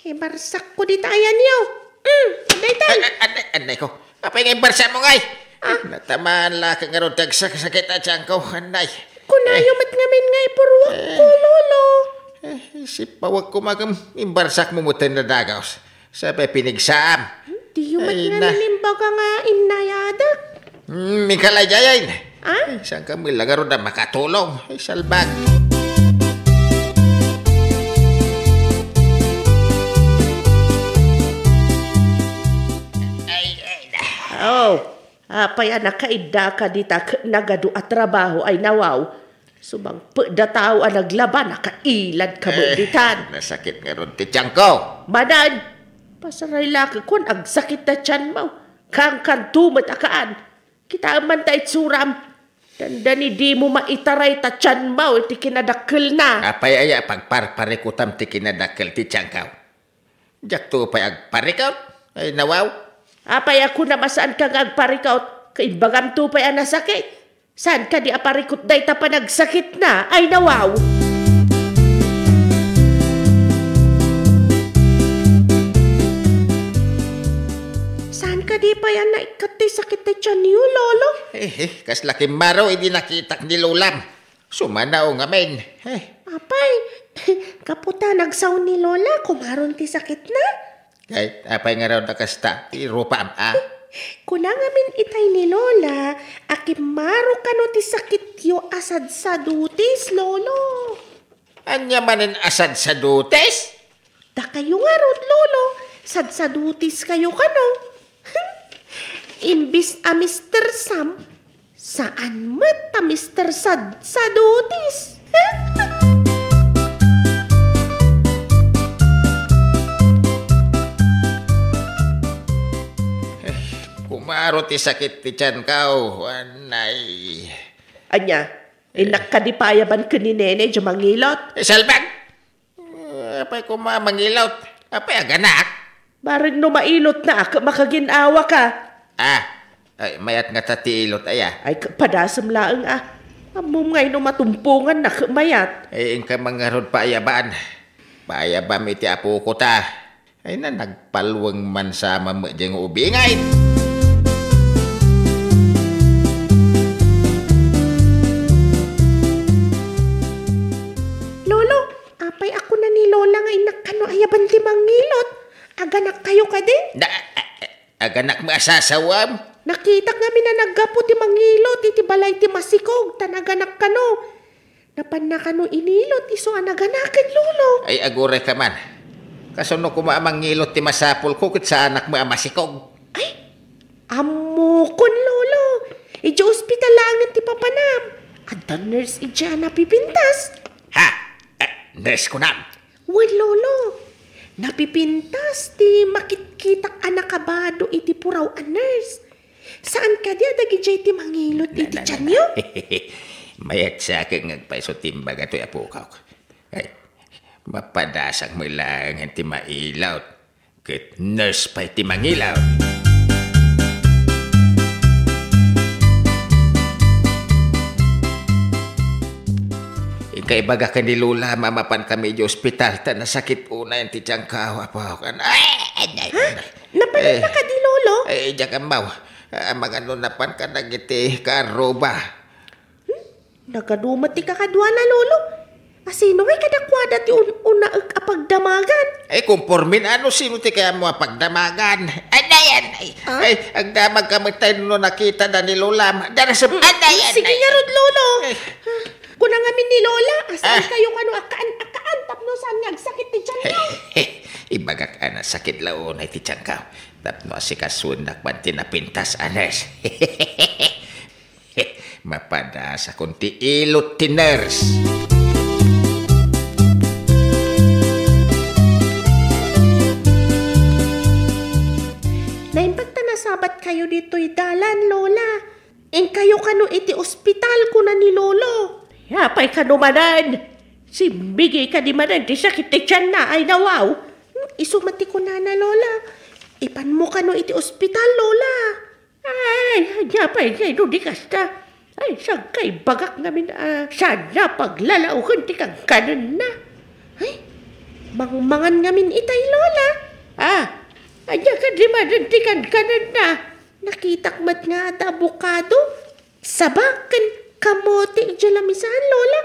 Ibarsakko dita ayanyo. Hmm, daytan. Ay, ay, ay, ay, ay, ko. Apay nga ibarsak mo ngay? Ah. Natamaan la ka ngarud ti agsaksakit a tiyan ko, anay. Kunayo Eh. met ngamin nga ipuruak ko, Eh. Lolo. Eh, sipawag ko magam, imbarsak mo mo ten nadagaws. Sapay pinigsaam. Diyo met Ay, nga na. Nalimbaga nga innayadak. Hmm, Mikael, ay, ay, ay. Ah? Ay, saan ka mo ilangarod na makatulong? Ay, salbag. Ay, ay, na. Oh, apay a nakaidda ka dita ket nagadu a trabaho ay nawaw. Sumangpet da tao a naglaba, nakailad ka Eh, ditan. Nasakit ngarud ti tiyan ko. Manan, pasaray la ket kun agsakit ta tiyan mo. Kankanto met a kaan. Kitaem man ta itsuram. Dandani dimo maitaray ta tiyan mo iti kinadakkelna. Apay aya pagparparikutam ti kinadakkel ti tiyan ko? Diakto pay agparikot? Ay, nawaw. Apay a kunam a saanka nga agparikot? Kaibagamto pay a nasakit? Saan kadi a parikot dayta panagsakitna? Ay, nawaw. Saan kadi pay a naikkat ti sakit ti tianyo, Lolo? Eh, eh, kasla kimmaro idi nakitak ni Lolam. Sumanaw ngamin. Eh. Apay, gapu ta nagsao ni Lola, kumaron ti sakitna? Ay, apay ngarud a kasta, ti rupam, a? Kuna ngamin itay ni Lola, a kimmaro kano ti sakityo a sadsadutis, Lolo. Ania manen a sadsadutis? Dakayo ngarud, Lolo, sadsadutiskayo kano. Imbis a Mister Sam, saan met a Mister Sad-, Sadutis. Kumaro ti sakit ti tiyan ko, anay. Ania, innak kadi pay a ban ken ni Nene, diay mangilot? Eh, salbag! Eh, apay koma mangilot? Apay aganak? Bareng no mailotna a ket makagin-awaka. Ah, ay, mayat ngata ti ilot, aya. Ay, ket padasem laeng a. Ammom ngay no matumponganna ket mayat. Ay, inka man ngarud paayaban. Paayabam iti apoko ta. Ay na, nagpalweng man sa met diay nga ubingay. Lolo, apay a kuna ni Lola nga innak kano ayaban ti mangilot? Aganakkayo kadi? Na, a-, a-, aganak met a sasawam? Nakitak ngamin a naggapu ti mangilot iti balay ti masikog, tan aganak kano. Napanna kano inilot isu a naganaken, Lolo? Ay, aguray ka man. Kasano koma a mangilot ti masapulko ket saanak met a masikog? Ay, ammokon, Lolo. Idiay ospital laengen ti papanam. Adda nurse idiay a napipintas. Ha? Eh, nurse kunam? Wen, Lolo. Napipintas ti makitkitak a nakabado iti puraw a nurse. Saan kadi a dagidiay ti mangilot iti tianyo? Mayat sa ket nga agpayso ti imbaga toy apokak. Ay, mapadasak met laengen ti mailot. Ket nurse pay ti mangilot. Inka ibaga ken ni Lola, mamapan kami idiay ospital, ta nasakit unay ti tianko, apok. Ay, ay, ay, Ha? ay. Napanka Eh, kadi, Lolo? Eh, diak ammo. Ah, amangan no napanka dagiti kaarruba. Hmm? Nagadu met ti kakaduana, Lolo. A, sino ngay kadakuada ti un-, unaek a pagdamagan? Eh, kumpormin, ano sino ti kayatmo a pagdamagan? Ay, ay, ay, ay. Ah? Ay, agdamag ka met tay no nakitada ni Lolam. Darasem, Mm, ay, ay, ay, sige ay. ngarud, Lolo. Eh. Ah, kuna ngamin ni Lola, a saan Ah. kayo kano a kaan, a kaan, tapno saan nga agsakit ti tianyo? Ibagak a nasakit la unay ti tianko. Tapno asikasuennak man ti napintas a nurse. Mapadasakon ti ilot ti nurse. Naimbag ta nasabat kayo ditoy dalan, Lola. Inkayo kano iti ospital, kuna ni Lolo. Apay kano manen? Simmigi kadi manen ti sakit ti tianna, ay nawaw. Hmm, isu met ti kunana, Lola. Ipanmo kano iti ospital, Lola. Ay, ania pay ngay no di kasta? Ay, saan kay bagak ngamin a saan a paglalaoken ti kankanenna? Ay, mangmangan ngamin itay, Lola. Ah, ania kadi manen ti kankanenna? Nakitak met nga adda abokado, saba, ken kamote idiay lamisaan, Lola.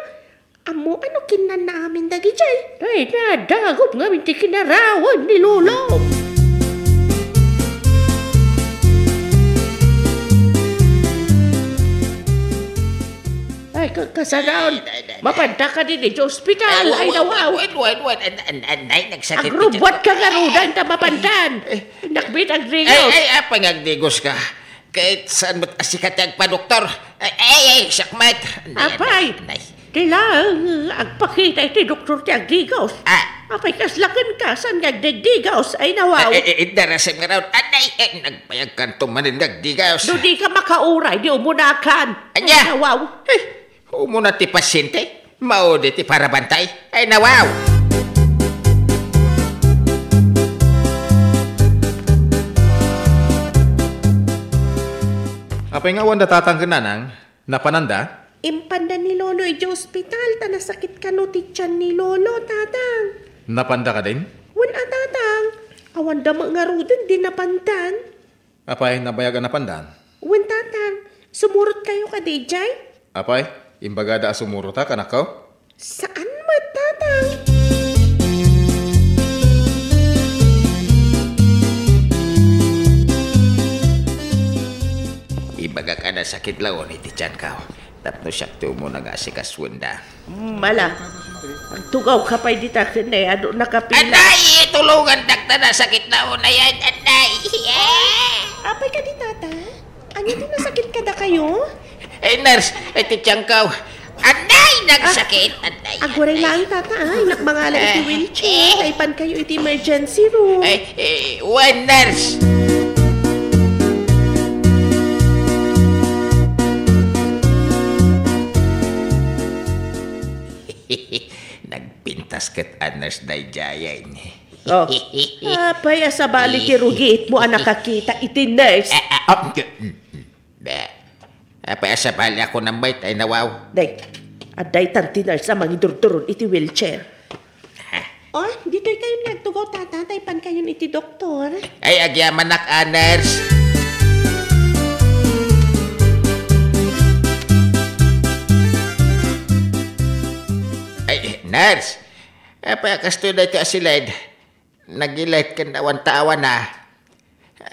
Ammo ano kinnanna amin dagidiay? Ay, nadagop ngamin ti kinarawan ni Lolo. Ay, ka-, kasanaon. Ay, ay, ay, ay. Mapanta kadi idiay ospital. Ay, wa-, wa-, nawaw. Wait, wait, wait. An-, an-, an-, ay, nagsakit. Agrubwat ka nga rudan ta mapantan. Eh, Nakbit, agdigos. Ay, ay, apay nga agdigos ka? Ket saan met a sika ti agpadoktor? Ay, ay, ay, siak met. Nay, Apay, nay, nay. Ti laeng agpakita iti doktor ti agdigos. Ah. Apay, kasla kenka, saan nga agdigdigos? Ay, nawaw. Eh, eh, eh, darasem nga raon. Anay, eh, nagbayag kanto manen nga agdigos. No di ka makauray, di umunakan. Ania? Ay, nawaw. Eh, Umuna ti pasyente, maudi ti parabantay. Ay, nawaw! Apay nga awan da tatang ken nanang? Napananda? Impanda ni Lolo idiay ospital ta nasakit kano ti tian ni Lolo, Tatang. Napanda kadin? Wen a, Tatang. Awan da met ngaruden di napandan. Apay, nabayag a napandan? Wen, Tatang, sumurot kayo kadi idiay? Apay, imbagada a sumurot a kanakko? Saan met, Tatang? Ibagak a nasakit la unay ti tianko. Tapno siak ti umuna nga asikasuenda. Mala, agtugaw ka pay dita ken ne, adu nakapila. Anay, tulungan dakta, nasakit na unay, anay. Apay kadi, Tata? Ania ti nasakit kadakayo? Eh, nurse, eh, ti tianko. Anay, nagsakit. Anay, Aguray anay. Laeng, Tata, ay, nakmangala iti Eh, wheelchair. eh. Naipan kayo iti emergency room. Eh, eh, wen, nurse. Nagpintas ket a nurse daydiay. Oh. Apay a sabali ti rugiitmo a nakakita iti nurse? Ah, ah, ah, mm, mm. Be. Apay a sabali a kunam met, ay nawaw. Day, adda itan ti nurse a mangidurduron iti wheelchair. Oh, ditoy kayon nga agtugaw, Tata, ta ipan kayon iti doktor. Ay, agyamanak a nurse. Ay, nurse. Apay a kastoy daytoy a siled? Nagilet ken awan taawana.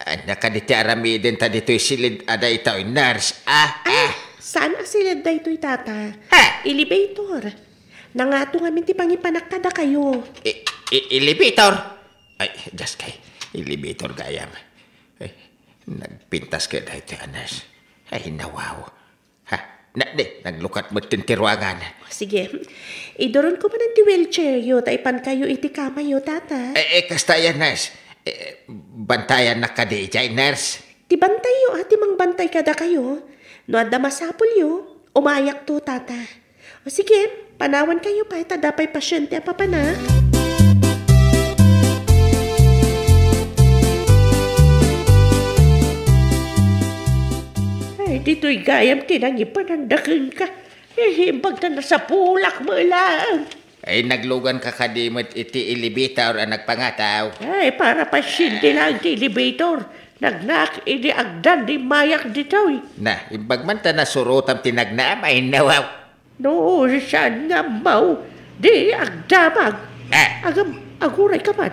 Ania kadi ti aramidenta ditoy siled a daytoy, nurse? Ah, Ay, ah. Saan a siled daytoy, Tata? Ha? Elevator. Nangato ngamin ti pangipanak kadakayo. I-, i-, elevator? Ay, just kay, elevator gayam. Ay, nagpintas kay daytoy a nurse. Ay, nawaw. Ha? Na, di, naglukat met ti ruangan. Sige. Iduronko manen ti wheelchairyo, ta ipankayo iti kamayo, Tata. Eh, eh, kasta yan, nurse. Eh, bantayannak kadi idiay, nurse? Ti bantayyo a ti mangbantay kadakayo. No adda masapulyo, umayakto, Tata. O sige, panawankayo pay ta adda pay pasiente a papanak. Ay, ditoy gayam ti nangipananda kenka. Eh, imbag ta nasapulak met laeng. Ay, nagluganka kadi met iti elevator a nagpangataw? Ay, para pasiente laeng ti elevator. Nagnaak idi agdan di mayak ditoy. Na, imbag man ta nasurotam ti nagnaam, ay, nawaw. No, saan nga ammo? Di agdamag. Ah. Agam-, aguray ka man.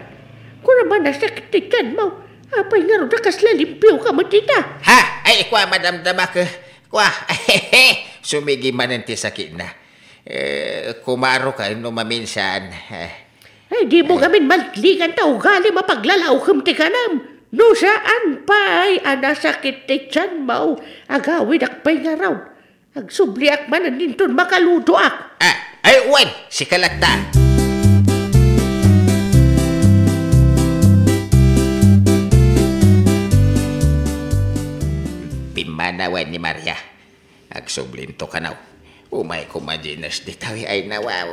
Kuna man nasakit ti tianmo. Apay ngarud a kasla limpio ka met ita? Ha? Ay, kua, madamdamak. Kua. Sumigi manen ti sakitna. Eh, kumaro ka no maminsan. Eh. Ay, di mo ngamin maltlingan ta ugali mapaglalaokem ti kanam. No saan pay a nasakit ti tianmo, agawidak pay ngarud. Agsubliak manen inton makaludoak. Ah, ay, wen, sika latta. Pimmanawen ni Maria. Agsublinto kano. Umay koma diay nurse ditoy, ay nawaw.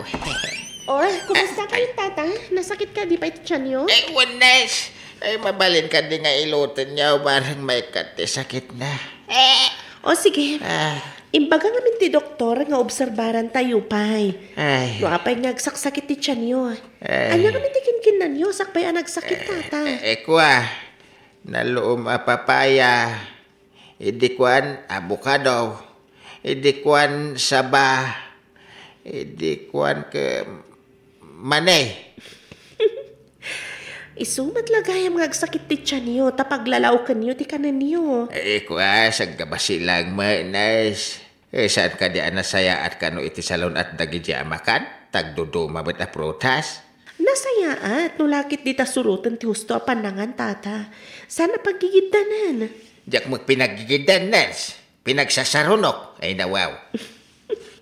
Oh, kumusta kayo, Tata? Nasakit kadi pay ti tianyo? Eh, wen, nurse. Ay, mabalin kadi nga ilutenyo, bareng maikkat ti sakitna. Eh. O sige. Ah. Imbaga ngamin ti doktor nga obserbarantayo pay. Ay. No apay nga agsaksakit ti tianyo. Ay. Ania ngamin ti kinkinnanyo sakbay a nagsakit, Tata? Eh, eh, kua. Naluom a papaya. Idi kuan, abokado. Idi kuan, saba. Idi kuan ket mani. Isu met la gayam nga agsakit ti tianyo, ta paglalaokenyo ti kanenyo. Eh, kua, saggabasi lang, nurse. Eh, saan kadi a nasayaat kano iti salun-at dagidi a makan? Tagduduma met a prutas? Nasayaat no lakit dita suroten ti husto a pannangan, Tata. Saan a paggigiddanan? Diak met pinaggigiddan, nurse. Pinagsasarunok. Ay, nawaw.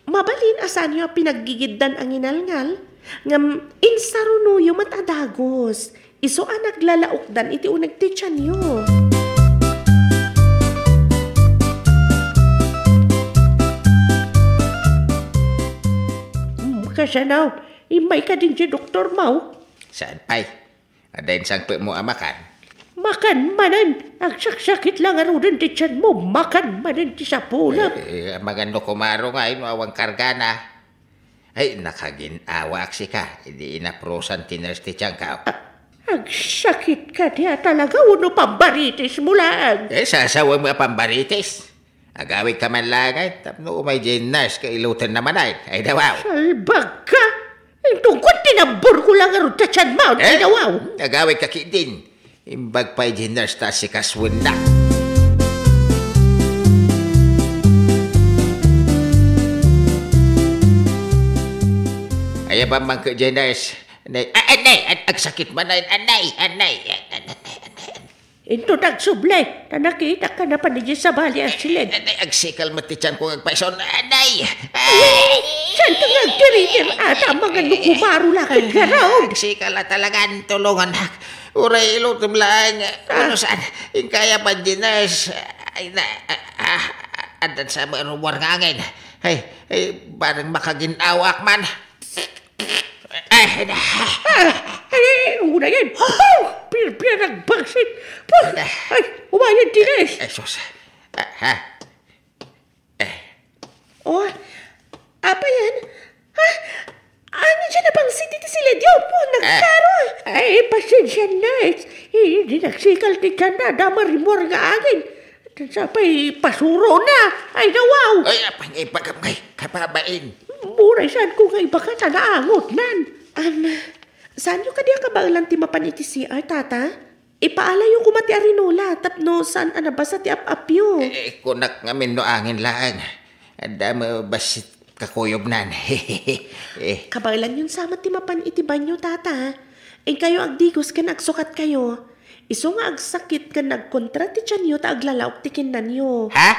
Mabalin a saanyo a pinaggigiddan a nginalngal, ngem insarunoyo met a dagus. Isu a naglalaokdan iti uneg ti tianyo. Mm, kasano? Immay kadin ti doktormo? Saan pay? Adda insangpetmo a makan? Makan manen! Agsaksakit la ngaruden ti tianmo, makan manen ti sapulem. Eh, eh, amangan no kumaro ngay no awan kargana. Ay, nakagin-awaak sika, idi inaprosan ti nurse ti tianko. A-, agsakit kadi a talaga wenno pambaritismo laeng? Eh, sasawem a pambaritis. Agawidka man laeng, ay, tapno umay diay nurse ket ilutenna manen. Ay, dawaw. Salbagka! Intungkot ti namborko la ngarud ta tianmo, ay, dawaw. Agawidka ketdin. Imbag pay diay nurse ta asikasuennak. Ay, abammang ket diay nurse. Anay, a-, anay, ag-, agsakit man, anay, anay, anay, anay, anay. Inton agsubli, ta nakitak kanapan idiay sabali a siled. Anay, agsikal met ti tianko nga agpayso. Anay! Ay! Saan ka nga agtiritir? Ata, amangan no kumaro la ket ngarud. Agsikal la talaga, tulongannak. Uray ilutem laeng. Ah. Wenno saan? Inkaya pay diay nurse. Ay, na, ah, ah, addan sa maruar nga angin. Ay, ay, bareng makagin-awaak man. Ay, na. Ah, ay, ay, una yan. Oh, pirpir ang baksit. Puh, ay, umayan, Dines. Ay, sus. Ah, ha? Eh. Oh, apa yan? Ha? Ano dyan na pang city ti sila? Diyo po, nagkaro. Ay, pasensya na. Eh, di nagsikal ti tiyan na. Dama rimor nga angin. Sapay pasuro na. Ay, nawaw. Ay, apay nga ibagam ngay, kababain. Muray saan ko nga ibaka ta naangot nan. Am, saan yo kadi a kabaelan ti mapan iti C R, tata? Ipaalayo koma ti arinola tapno saan a nabasa ti ap-apyo. Eh, kunak ngamin no angin laeng. Adda mo bassit kakuyognan. Eh. Kabaelan yon sa met ti mapan iti banyo, tata. Inkayo agdigos ken agsukatkayo. Isu nga agsakit ken nagkontra ti tianyo ta aglalaok ti kinnanyo. Ha?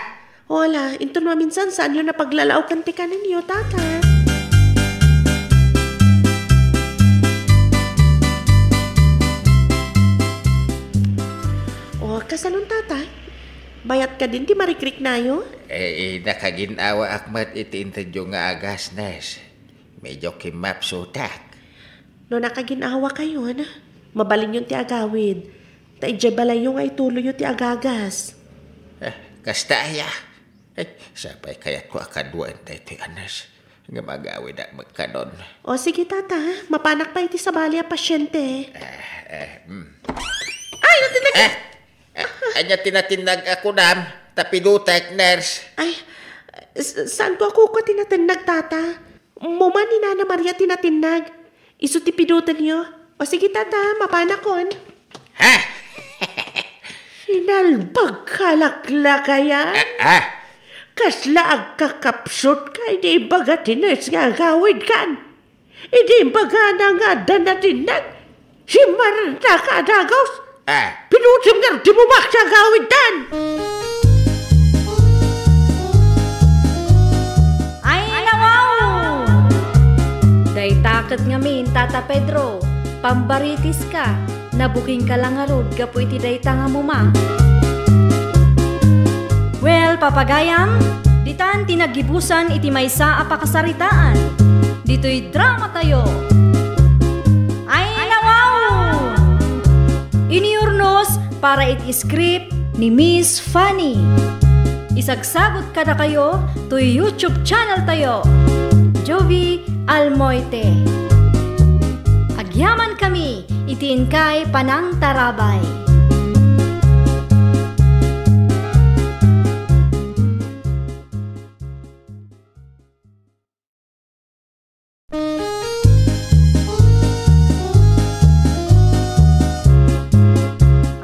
Wala, inton maminsan saanyo napaglalaokan ti kanenyo, tata. O, kasanon, tata? Bayat kadin ti marikriknayo? Eh, nakagin-awaak met iti intedyo nga agas, Nes. Medyo kimmapsutak. No nakagin-awakayon, mabalinyon ti agawid. Ta idiay balayyo nga ituloyyo ti agagas. Eh, kasta aya. Eh, sapay kayatko a kaduaen daytoy a nurse nga magawidak met kanon. O, sige, tata. Mapanak pay iti sabali a pasyente. Eh, eh, mm. Ay, natinag- Eh, eh, ania ti natinag a kunam? Ta pidutek, nurse. Ay, s-, saanko a kukua ti natinnag, tata. Moma ni Nana Maria ti natinnag. Isu ti pidutenyo. O sige, tata, mapanakon. Ha? Sinalbag ka laklakayan? Ah, ah. Kasla agkakapsut ka idi ibaga ti nurse nga agawid kan. Idi imbagana nga adda natinnag, simmarna ka a dagus. Ah. Pinutim nga di mo maksa gawid dan. Ay, nawaw! Dayta ket ngamin, Tata Pedro, pambaritis ka. Nabuking ka la ngarud gapu iti dayta nga moma. Well, papagayam, ditan ti naggibusan iti maysa a pakasaritaan. Ditoy drama tayo. Ay, nawaw! Iniurnos para iti script ni Miss Fanny. Isagsagot kadakayo toy YouTube channel tayo, Jovie Almoite. Agyaman kami iti inkay panangtarabay.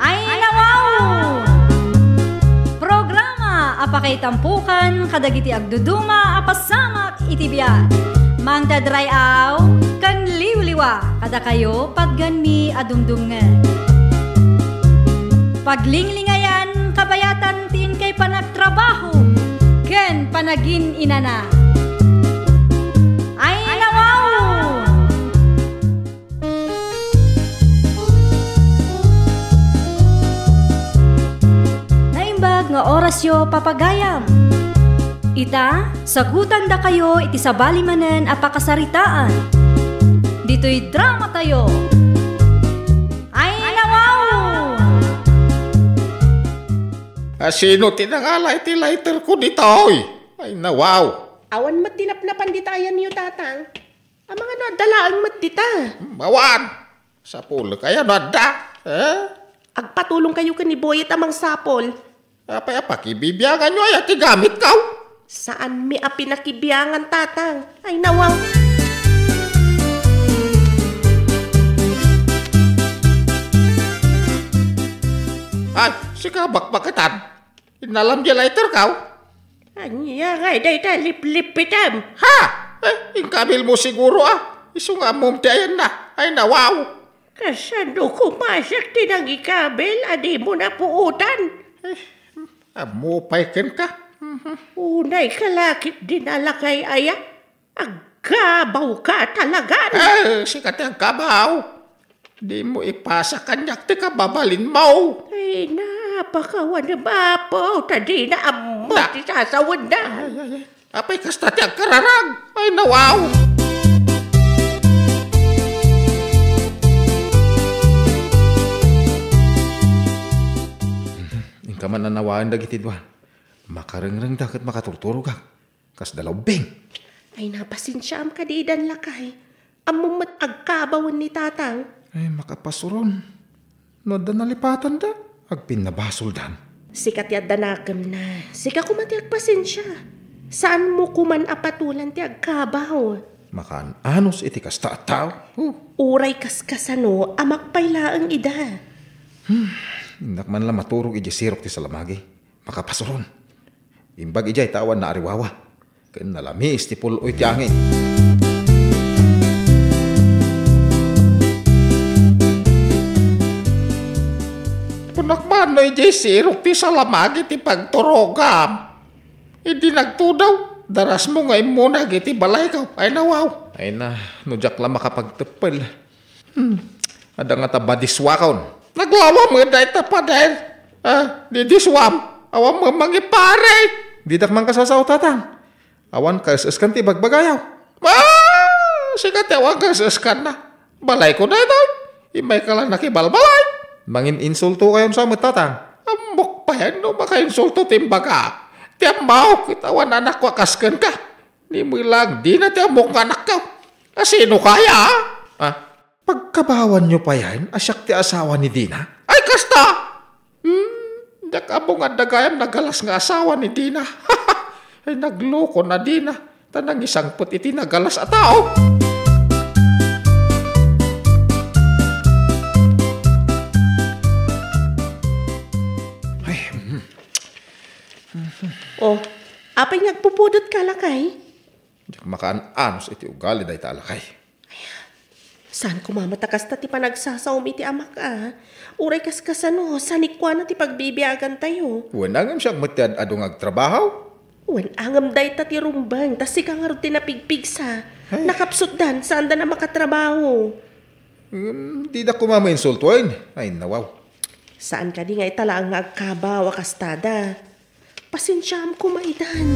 Ay, nawaw! Programa a pakaitampukan kadagiti agduduma a pasamak iti biag. Mangted ray-aw ken liwliwa kadakayo patgenmi a dumdumngeg. Paglinglingayan, kabayatan ti inkay panagtrabaho ken panagin-inana. Ay, nawaw! Naimbag nga orasyo, papagayam. Ita, sagutandakayo iti sabali manen a pakasaritaan. Ditoy drama tayo. Ay, nawaw! A, sino ti nangala iti lighter ko ditoy? Ay, nawaw! Awan met ti napnapan dita ayanyo, Tatang. Amangan no adda laeng met dita. Hmm, awan. Sapulek aya no adda. Eh? Agpatulongkayo ken ni Boyet a mangsapol. Apay a pakibibianganyo aya ti gamitko? Saanmi a pinakibiangan, Tatang. Ay, nawaw. Ay, sika bakbaketan. Innalam diay lighter ko? Ania ngay dayta liplipitem? Ha? Eh, inkabilmo siguro a. Isu nga ammom ti ayanna. Ay, nawaw. Kasano koma siak ti nangikabil a dimo napuotan? Eh, ammo pay kenka. Mhm. Unay ka la ket dinalakay aya. Agkabawka talagan! Eh, sika ti agkabaw. Dimo ipasa kaniak ti kababalinmo. Ay, napakawanem, Apo, ta dina ammo ti sasawenna. Ay, ay, ay. Apay kasta ti agkararag? Ay, nawaw. Kaman a nawaen dagiti dua. Makarengrengda ket makaturturogak. Kasda la ubbing. Ay, napasensiaam kadi idan, lakay. Ammom met agkabawen ni tatang. Ay, makapasuron. No adda nalipatanda, agpinnabasoldan. Sika ti adda nakemna. Sika koma ti agpasensia. Saanmo koman a patolan ti agkabaw. Makaan-anos iti kasta a tao. Huh. Uray kaskasano, amak pay laeng ida. Hmm, innak man la maturog idiay sirok ti salamagi. Makapasuron. Imbag idiay ta awan naariwawa. Ken nalamiis ti pul-oy ti angin. Kunak man no idiay sirok ti salamagi ti pagturogam. Idi nagtudaw, darasmo nga immunag iti balayko. Ay, nawaw. Ay na, no diak la makapagteppel. Hmm. Adda ngata badiswakon. Naglawa met dayta pader. Ah, di diswam. Awan met mangiparay. Didak man kasasao, tatang. Awan kaes-eskan ti bagbagayaw. Ah, sika ti awan kaes-eskanna. Balayko daytoy. Immayka la nakibalbalay. Mangin-insulto kayon sa met, tatang. Ammok pay no makainsulto ti imbaga. Ti ammaw, ket awan anakko a kas kenka. Ni met lang, dina ti ammok nga anakko. A sino kaya? Ah, pagkabawanyo payen a siak ti asawa ni Dina? Ay, kasta! Hmm, diak ammo nga adda gayam nagalas nga asawa ni Dina. Ay, nagloko na Dina. Ta nangisangpet iti nagalas a tao. Ay, hmm. Oh, apay nga agpupudot ka, lakay? Diak makaan-anos iti ugali dayta a lakay. Saan koma met a kasta ti panagsasaom iti amak a. Uray kaskasano, sanikuana ti pagbibiagantayo. Wen angem siak met ti ad-adu nga agtrabaho. Wen angem dayta ti rumbeng, ta sika ngarud ti napigpigsa. Ay. Nakapsutdan, saandan a makatrabaho. Em, dida koma mainsultoen. Ay, nawaw. Saan kadi nga ita laeng nga agkabaw a kastada. Pasensiaam koma itan.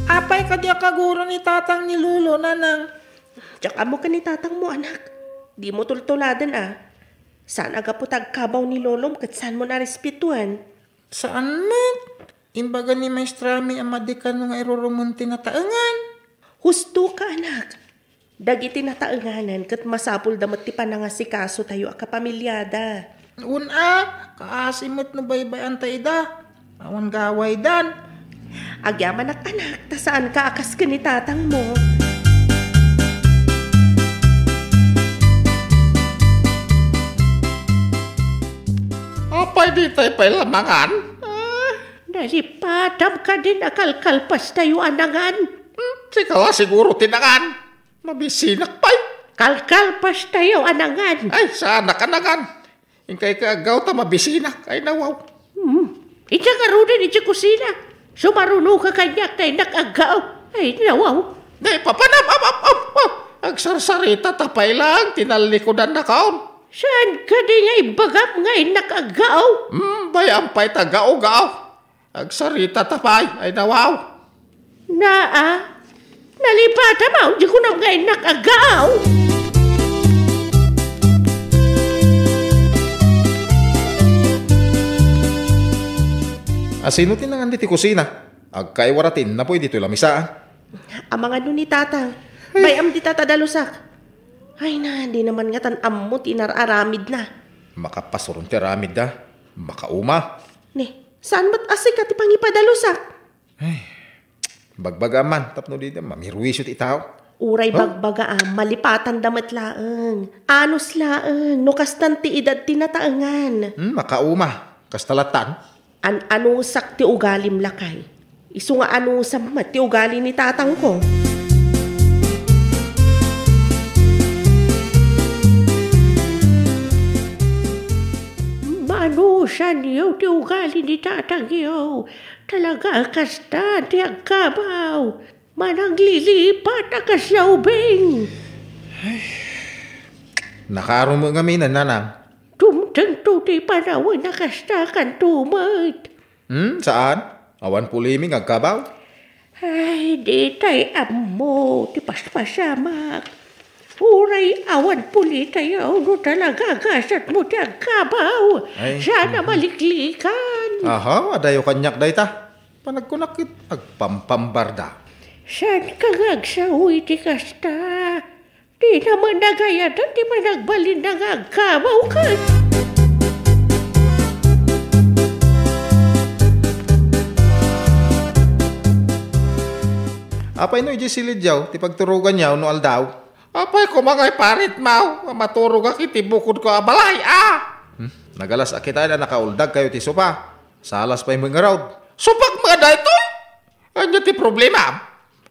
Apay kadi a kaguro ni tatang ni Lolo, nanang? Diak ammo ken ni tatangmo, anak. Dimo tultuladen a. Saan a gapu ta agkabaw ni Lolom ket saanmo a respetuen? Saan met. Imbaga ni maestrami a madi kano nga irurumen ti nataengan. Husto ka, anak. Dagiti nataenganan ket masapulda met ti panangasikasotayo a kapamiliada. Wen a, kaasi met no baybay-anta ida. Awan gawaydan. Agyamanak, anak, ta saanka a kas ken ni tatangmo. Apay, ditay pay la mangan? Ah, nalipatam kadin a kalkalpastayo a nangan. Hmm, sika la siguro ti nangan. Mabisinak pay. Kalkalpastayo a nangan. Ay, saanak a nangan. Inkay ka aggaw ta mabisinak. Ay, nawaw. Hmm. Ita ngaruden iti kusina. Sumaruno ka kaniak ta innak aggaw. Ay, nawaw. Nay, papanam, ap, ap, ap, ap. Agsarsaritata pay lang, tinallikudannakon. Saan kadi nga imbagam nga innak aggaw? Hmm, bay-am pay ta gaw-gaw. Agsaritata pay, ay nawaw. Naa, nalipatam a, di kunam nga innak aggaw. A sino ti nangan ditoy kusina? Agkaiwara ti innapoy ditoy lamisaan. Amangan no ni tatang. Ay. Bay-am dita ta dalusak. Ay na, di naman ngatan ammo ti inar-aramidna. Makapasuron ti aramidda. Makauma. Ne, saan met a sika ti pangipadalusak? Ay, bagbagaam man, tapno dida mamiruisyo ti tao. Uray Huh? bagbaga a, malipatanda met laeng. Anos laeng, no kastan ti edad ti nataengan. Hmm, makauma. Kasta latan. An-anusak ti ugalim, lakay. Isu nga anusam met ti ugali ni tatangko. Maanusanyo ti ugali ni tatangyo. Talaga a kasta ti agkabaw. Mananglilipat a kasla ubing. Nakaaro met ngamin, nanang. Dumtengto ti panawen a kasta kanto met. Hmm, saan? Awan pulimi nga agkabaw? Ay, ditay ammo ti paspasiamak. Uray awan pulitayo no talaga gasatmo ti agkabaw. Ay, saan a mhm. maliklikan. Aha, adayo kaniak dayta. Panagkunak ket agpampambarda. Saan ka nga agsao iti kasta? Di naman nagayatan ti panagbalin nga agkabaw ket. Apay no idiay silidiaw ti pagturoganyo no aldaw? Apay koma ngay paritmo a maturogak iti bukodko a balay, a? Hmm, nagalas a kitaen a nakauldag kayo ti sopa. Salas pay met ngarud. Sopak met daytoy? Ania ti problema?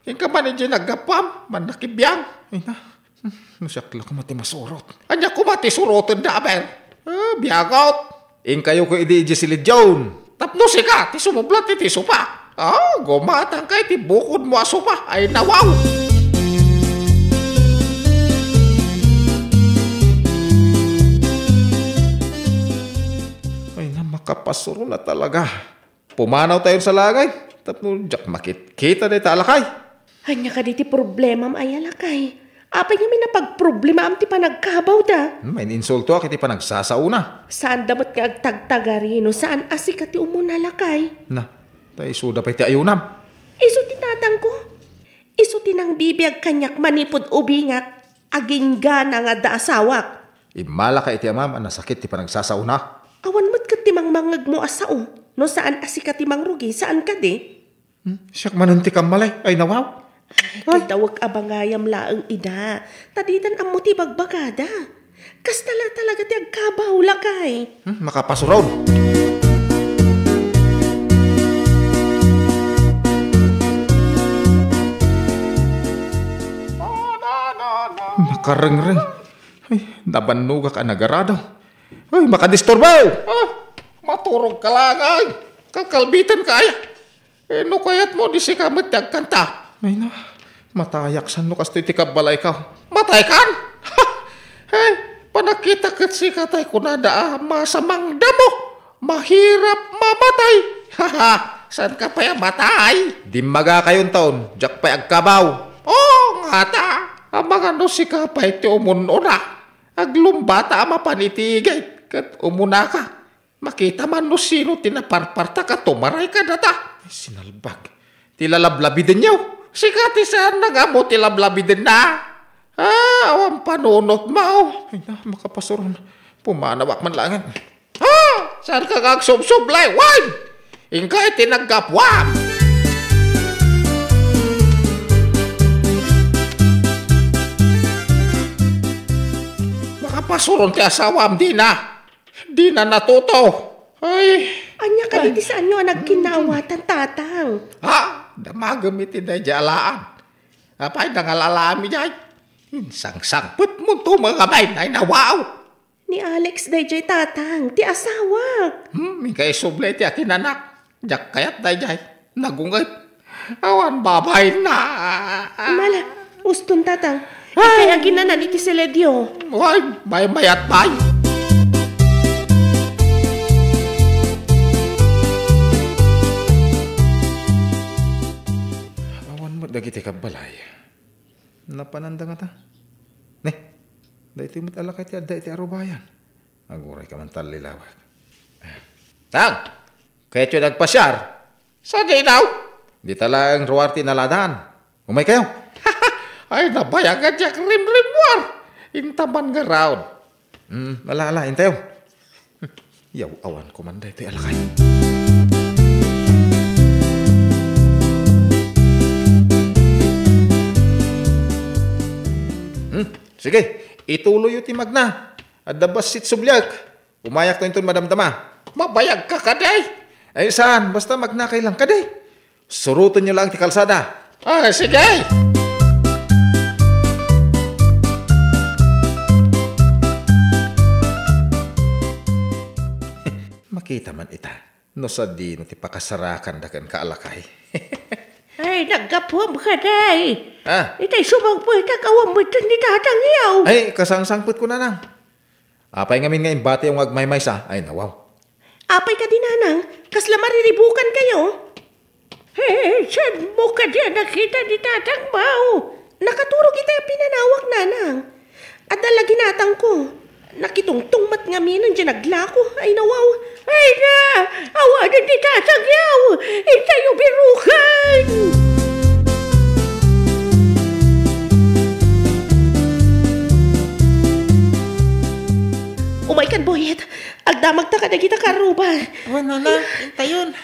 Inka man idiay naggapuam, mannakibiang. Ay na, hmm, no siak la koma ti masurot. Ania koma ti suroten da, aber? Ah, biagot. Inkayo ko idi idiay silidion. Tapno sika ti sumublat iti sopa. Ah, gumatangka iti bukodmo a sopa. Ay, nawaw. Ay na, makapasuron a talaga. Pumanawtayon salangay. Tapno diak makitkita dayta a lakay. Ania kadi ti problemam, ay a lakay? Apay ngamin a pagproblemaam ti panagkabawda? Hmm, mainsultoak iti panagsasaona. Saanda met nga agtagtagari no saan a sika ti umuna, lakay. Na, ta isuda pay ti ayunam. Isu ti tatangko. Isu ti nangbibiag kaniak manipud ubingak. Aginggana nga adda asawak. Immalaka iti amam a nasakit ti panagsasaona. Awan met ket ti mangmangngegmo a sao no saan a sika ti mangrugi, saan kadi? Hmm? Siak manen ti kammali. Ay, nawaw. Ay, ay. Kitawek a bangayam laeng ida. Ta ditan ammo ti bagbagada. Kasta la talaga ti agkabaw, lakay. Hmm, makapasuron. Makarengreng. Ay, nabannogak a nagarado. Ay, makadisturbo! Ah, maturog ka laeng, ay. Kakalbitan ka, ay. Eh, no kayatmo, di sika met ti agkanta. Ay na, matayak san no kastoy ti kabbalayko. Mataykan? Eh, panakita ket sika tay kunada a masamang damo, mahirap mamatay. Saan ka pay a matay? Dimmagakayonton, diak pay agkabaw. Oh, ngata. Amangan no sika pay ti umun-una. Aglumbata a mapan iti igid, ket umunaka. Makita man no sino ti naparpartak a tumaray kadata. Ay, sinalbag. Ti lalablabidenyo. Sika ti saan nga ammo ti lablabidenna. Ah, awan panunotmo. Ay na, makapasuron. Pumanawak man laengen. Ah, saan ka nga agsubsublay? Wen! Inka iti naggapuam. Makapasuron ti asawam, dina. Dina natuto. Ay. Ania kadi ti saanyo a nagkinnaawatan, tatang? Ha? Damagem iti daydiay a laan. Apay, nangalalami jay? Insangsangpetmonto met a bain, ay, nawaw. Ni Alex daydiay, tatang, ti asawak. Hmm, inka isubli ti akinanak. Diak kayat daydiay. Nagunget. Awan babainna. Mala, uston, tatang. Ay. Ikay aginanan iti seledio. Ay, maymayat pay. Awan met dagiti kabbalay. Napananda ngata? Ne, daytoy met a lakay ti adda iti arubayan. Aguray ka man tallilawag. Tang! Kayatyo nagpasiar? Saan nga inaw? Dita laeng ruar ti naladaan. Umaykayo. Ay, nabayagan diak rimrimmuar. Inta man ngarud. Hmm, ala, ala, intayo. Yaw-awanko man daytoy a lakay. Hmm, sige, ituloyyo ti magna. Adda bassit subliak. Umayakto inton madamdama. Mabayagka kadi? Ay, saan? Basta magnakay lang kadi. Surotenyo lang ti kalsada. Ah, sige! Makita man ita, no sadino ti pakasarakanda kenka a lakay. Ay, naggapuam kadi. Ah. Itay sumangpet, awan met ni tatang yaw. Ay, kasangsangpetko, nanang. Apay ngamin nga imbatiyo nga agmaymaysa? Ay, nawaw. Apay kadi, nanang? Kasla mariribukankayo? He, saanmo kadi a nakita ni tatang, baw? Nakaturog itay a pinanawakna. Nanang, adda la ginatangko. Nakitungtong met ngamin diay naglako. Ay, nawaw. Ay na! Awanen ti tatangyo! Intayo biruken! Umaykan, Boyet. Agdamagta kadagita karruba. Wen, Nanang, intayon.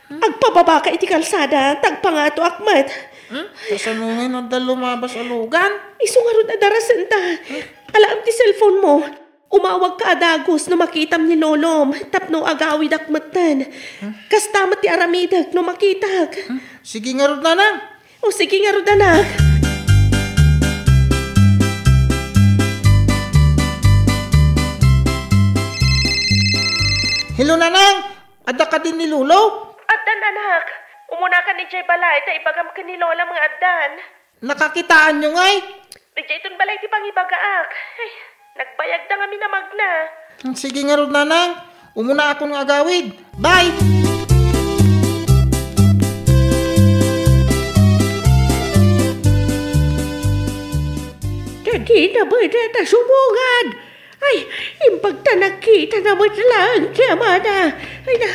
Agpababaka iti kalsada, ta agpangatoak met. Hmm? Kasano ngay no adda lumabas a lugan? Isu ngarud a darasenta. Alaem ti cellphone mo. Umawagka a dagus no makitam ni lolom, tapno agawidak metten. Kasta met ti aramidek no makitak. Hmm? Sige ngarud, Nanang. O, sige ngarud, anak. Hello, Nanang! Adda kadi ni Lolo? Addan, anak. Umunakan idiay balay ta ibagam ken ni Lolam nga addan. Nakakitaanyo ngay? Diay ton balay ti pangibagaak. Ay, nagbayagda ngamin a magna. Hmm, sige ngarud, Nanang. Umunaakon nga agawid. Bye! Dagita met a sumungad. Ay, imbag ta nakita na met laeng ti amana. Ay, na,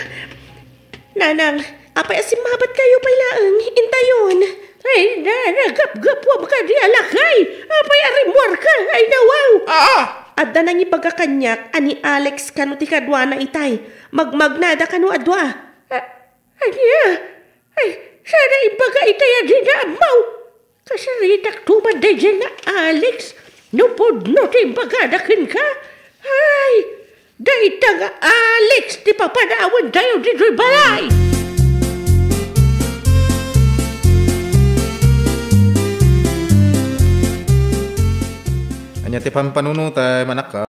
Nanang, apay a simmabatkayo pay laeng? Intayon. Ay, na, nagapgapuam kadi a lakay. Apay a rimmuarka? Ay, nawaw. Ah! Adda nangibaga kaniak a ni Alex kano ti kaduana itay. Magmagnada kano a dua. A-, ania? Ay, sana ibaga itay a dina ammo. Kasaritak tuman daydiay nga Alex, no pudno ti imbagada kenka? Ay, dayta nga Alex ti papanawentayo ditoy balay! Ania ti pampanunotem, anakko?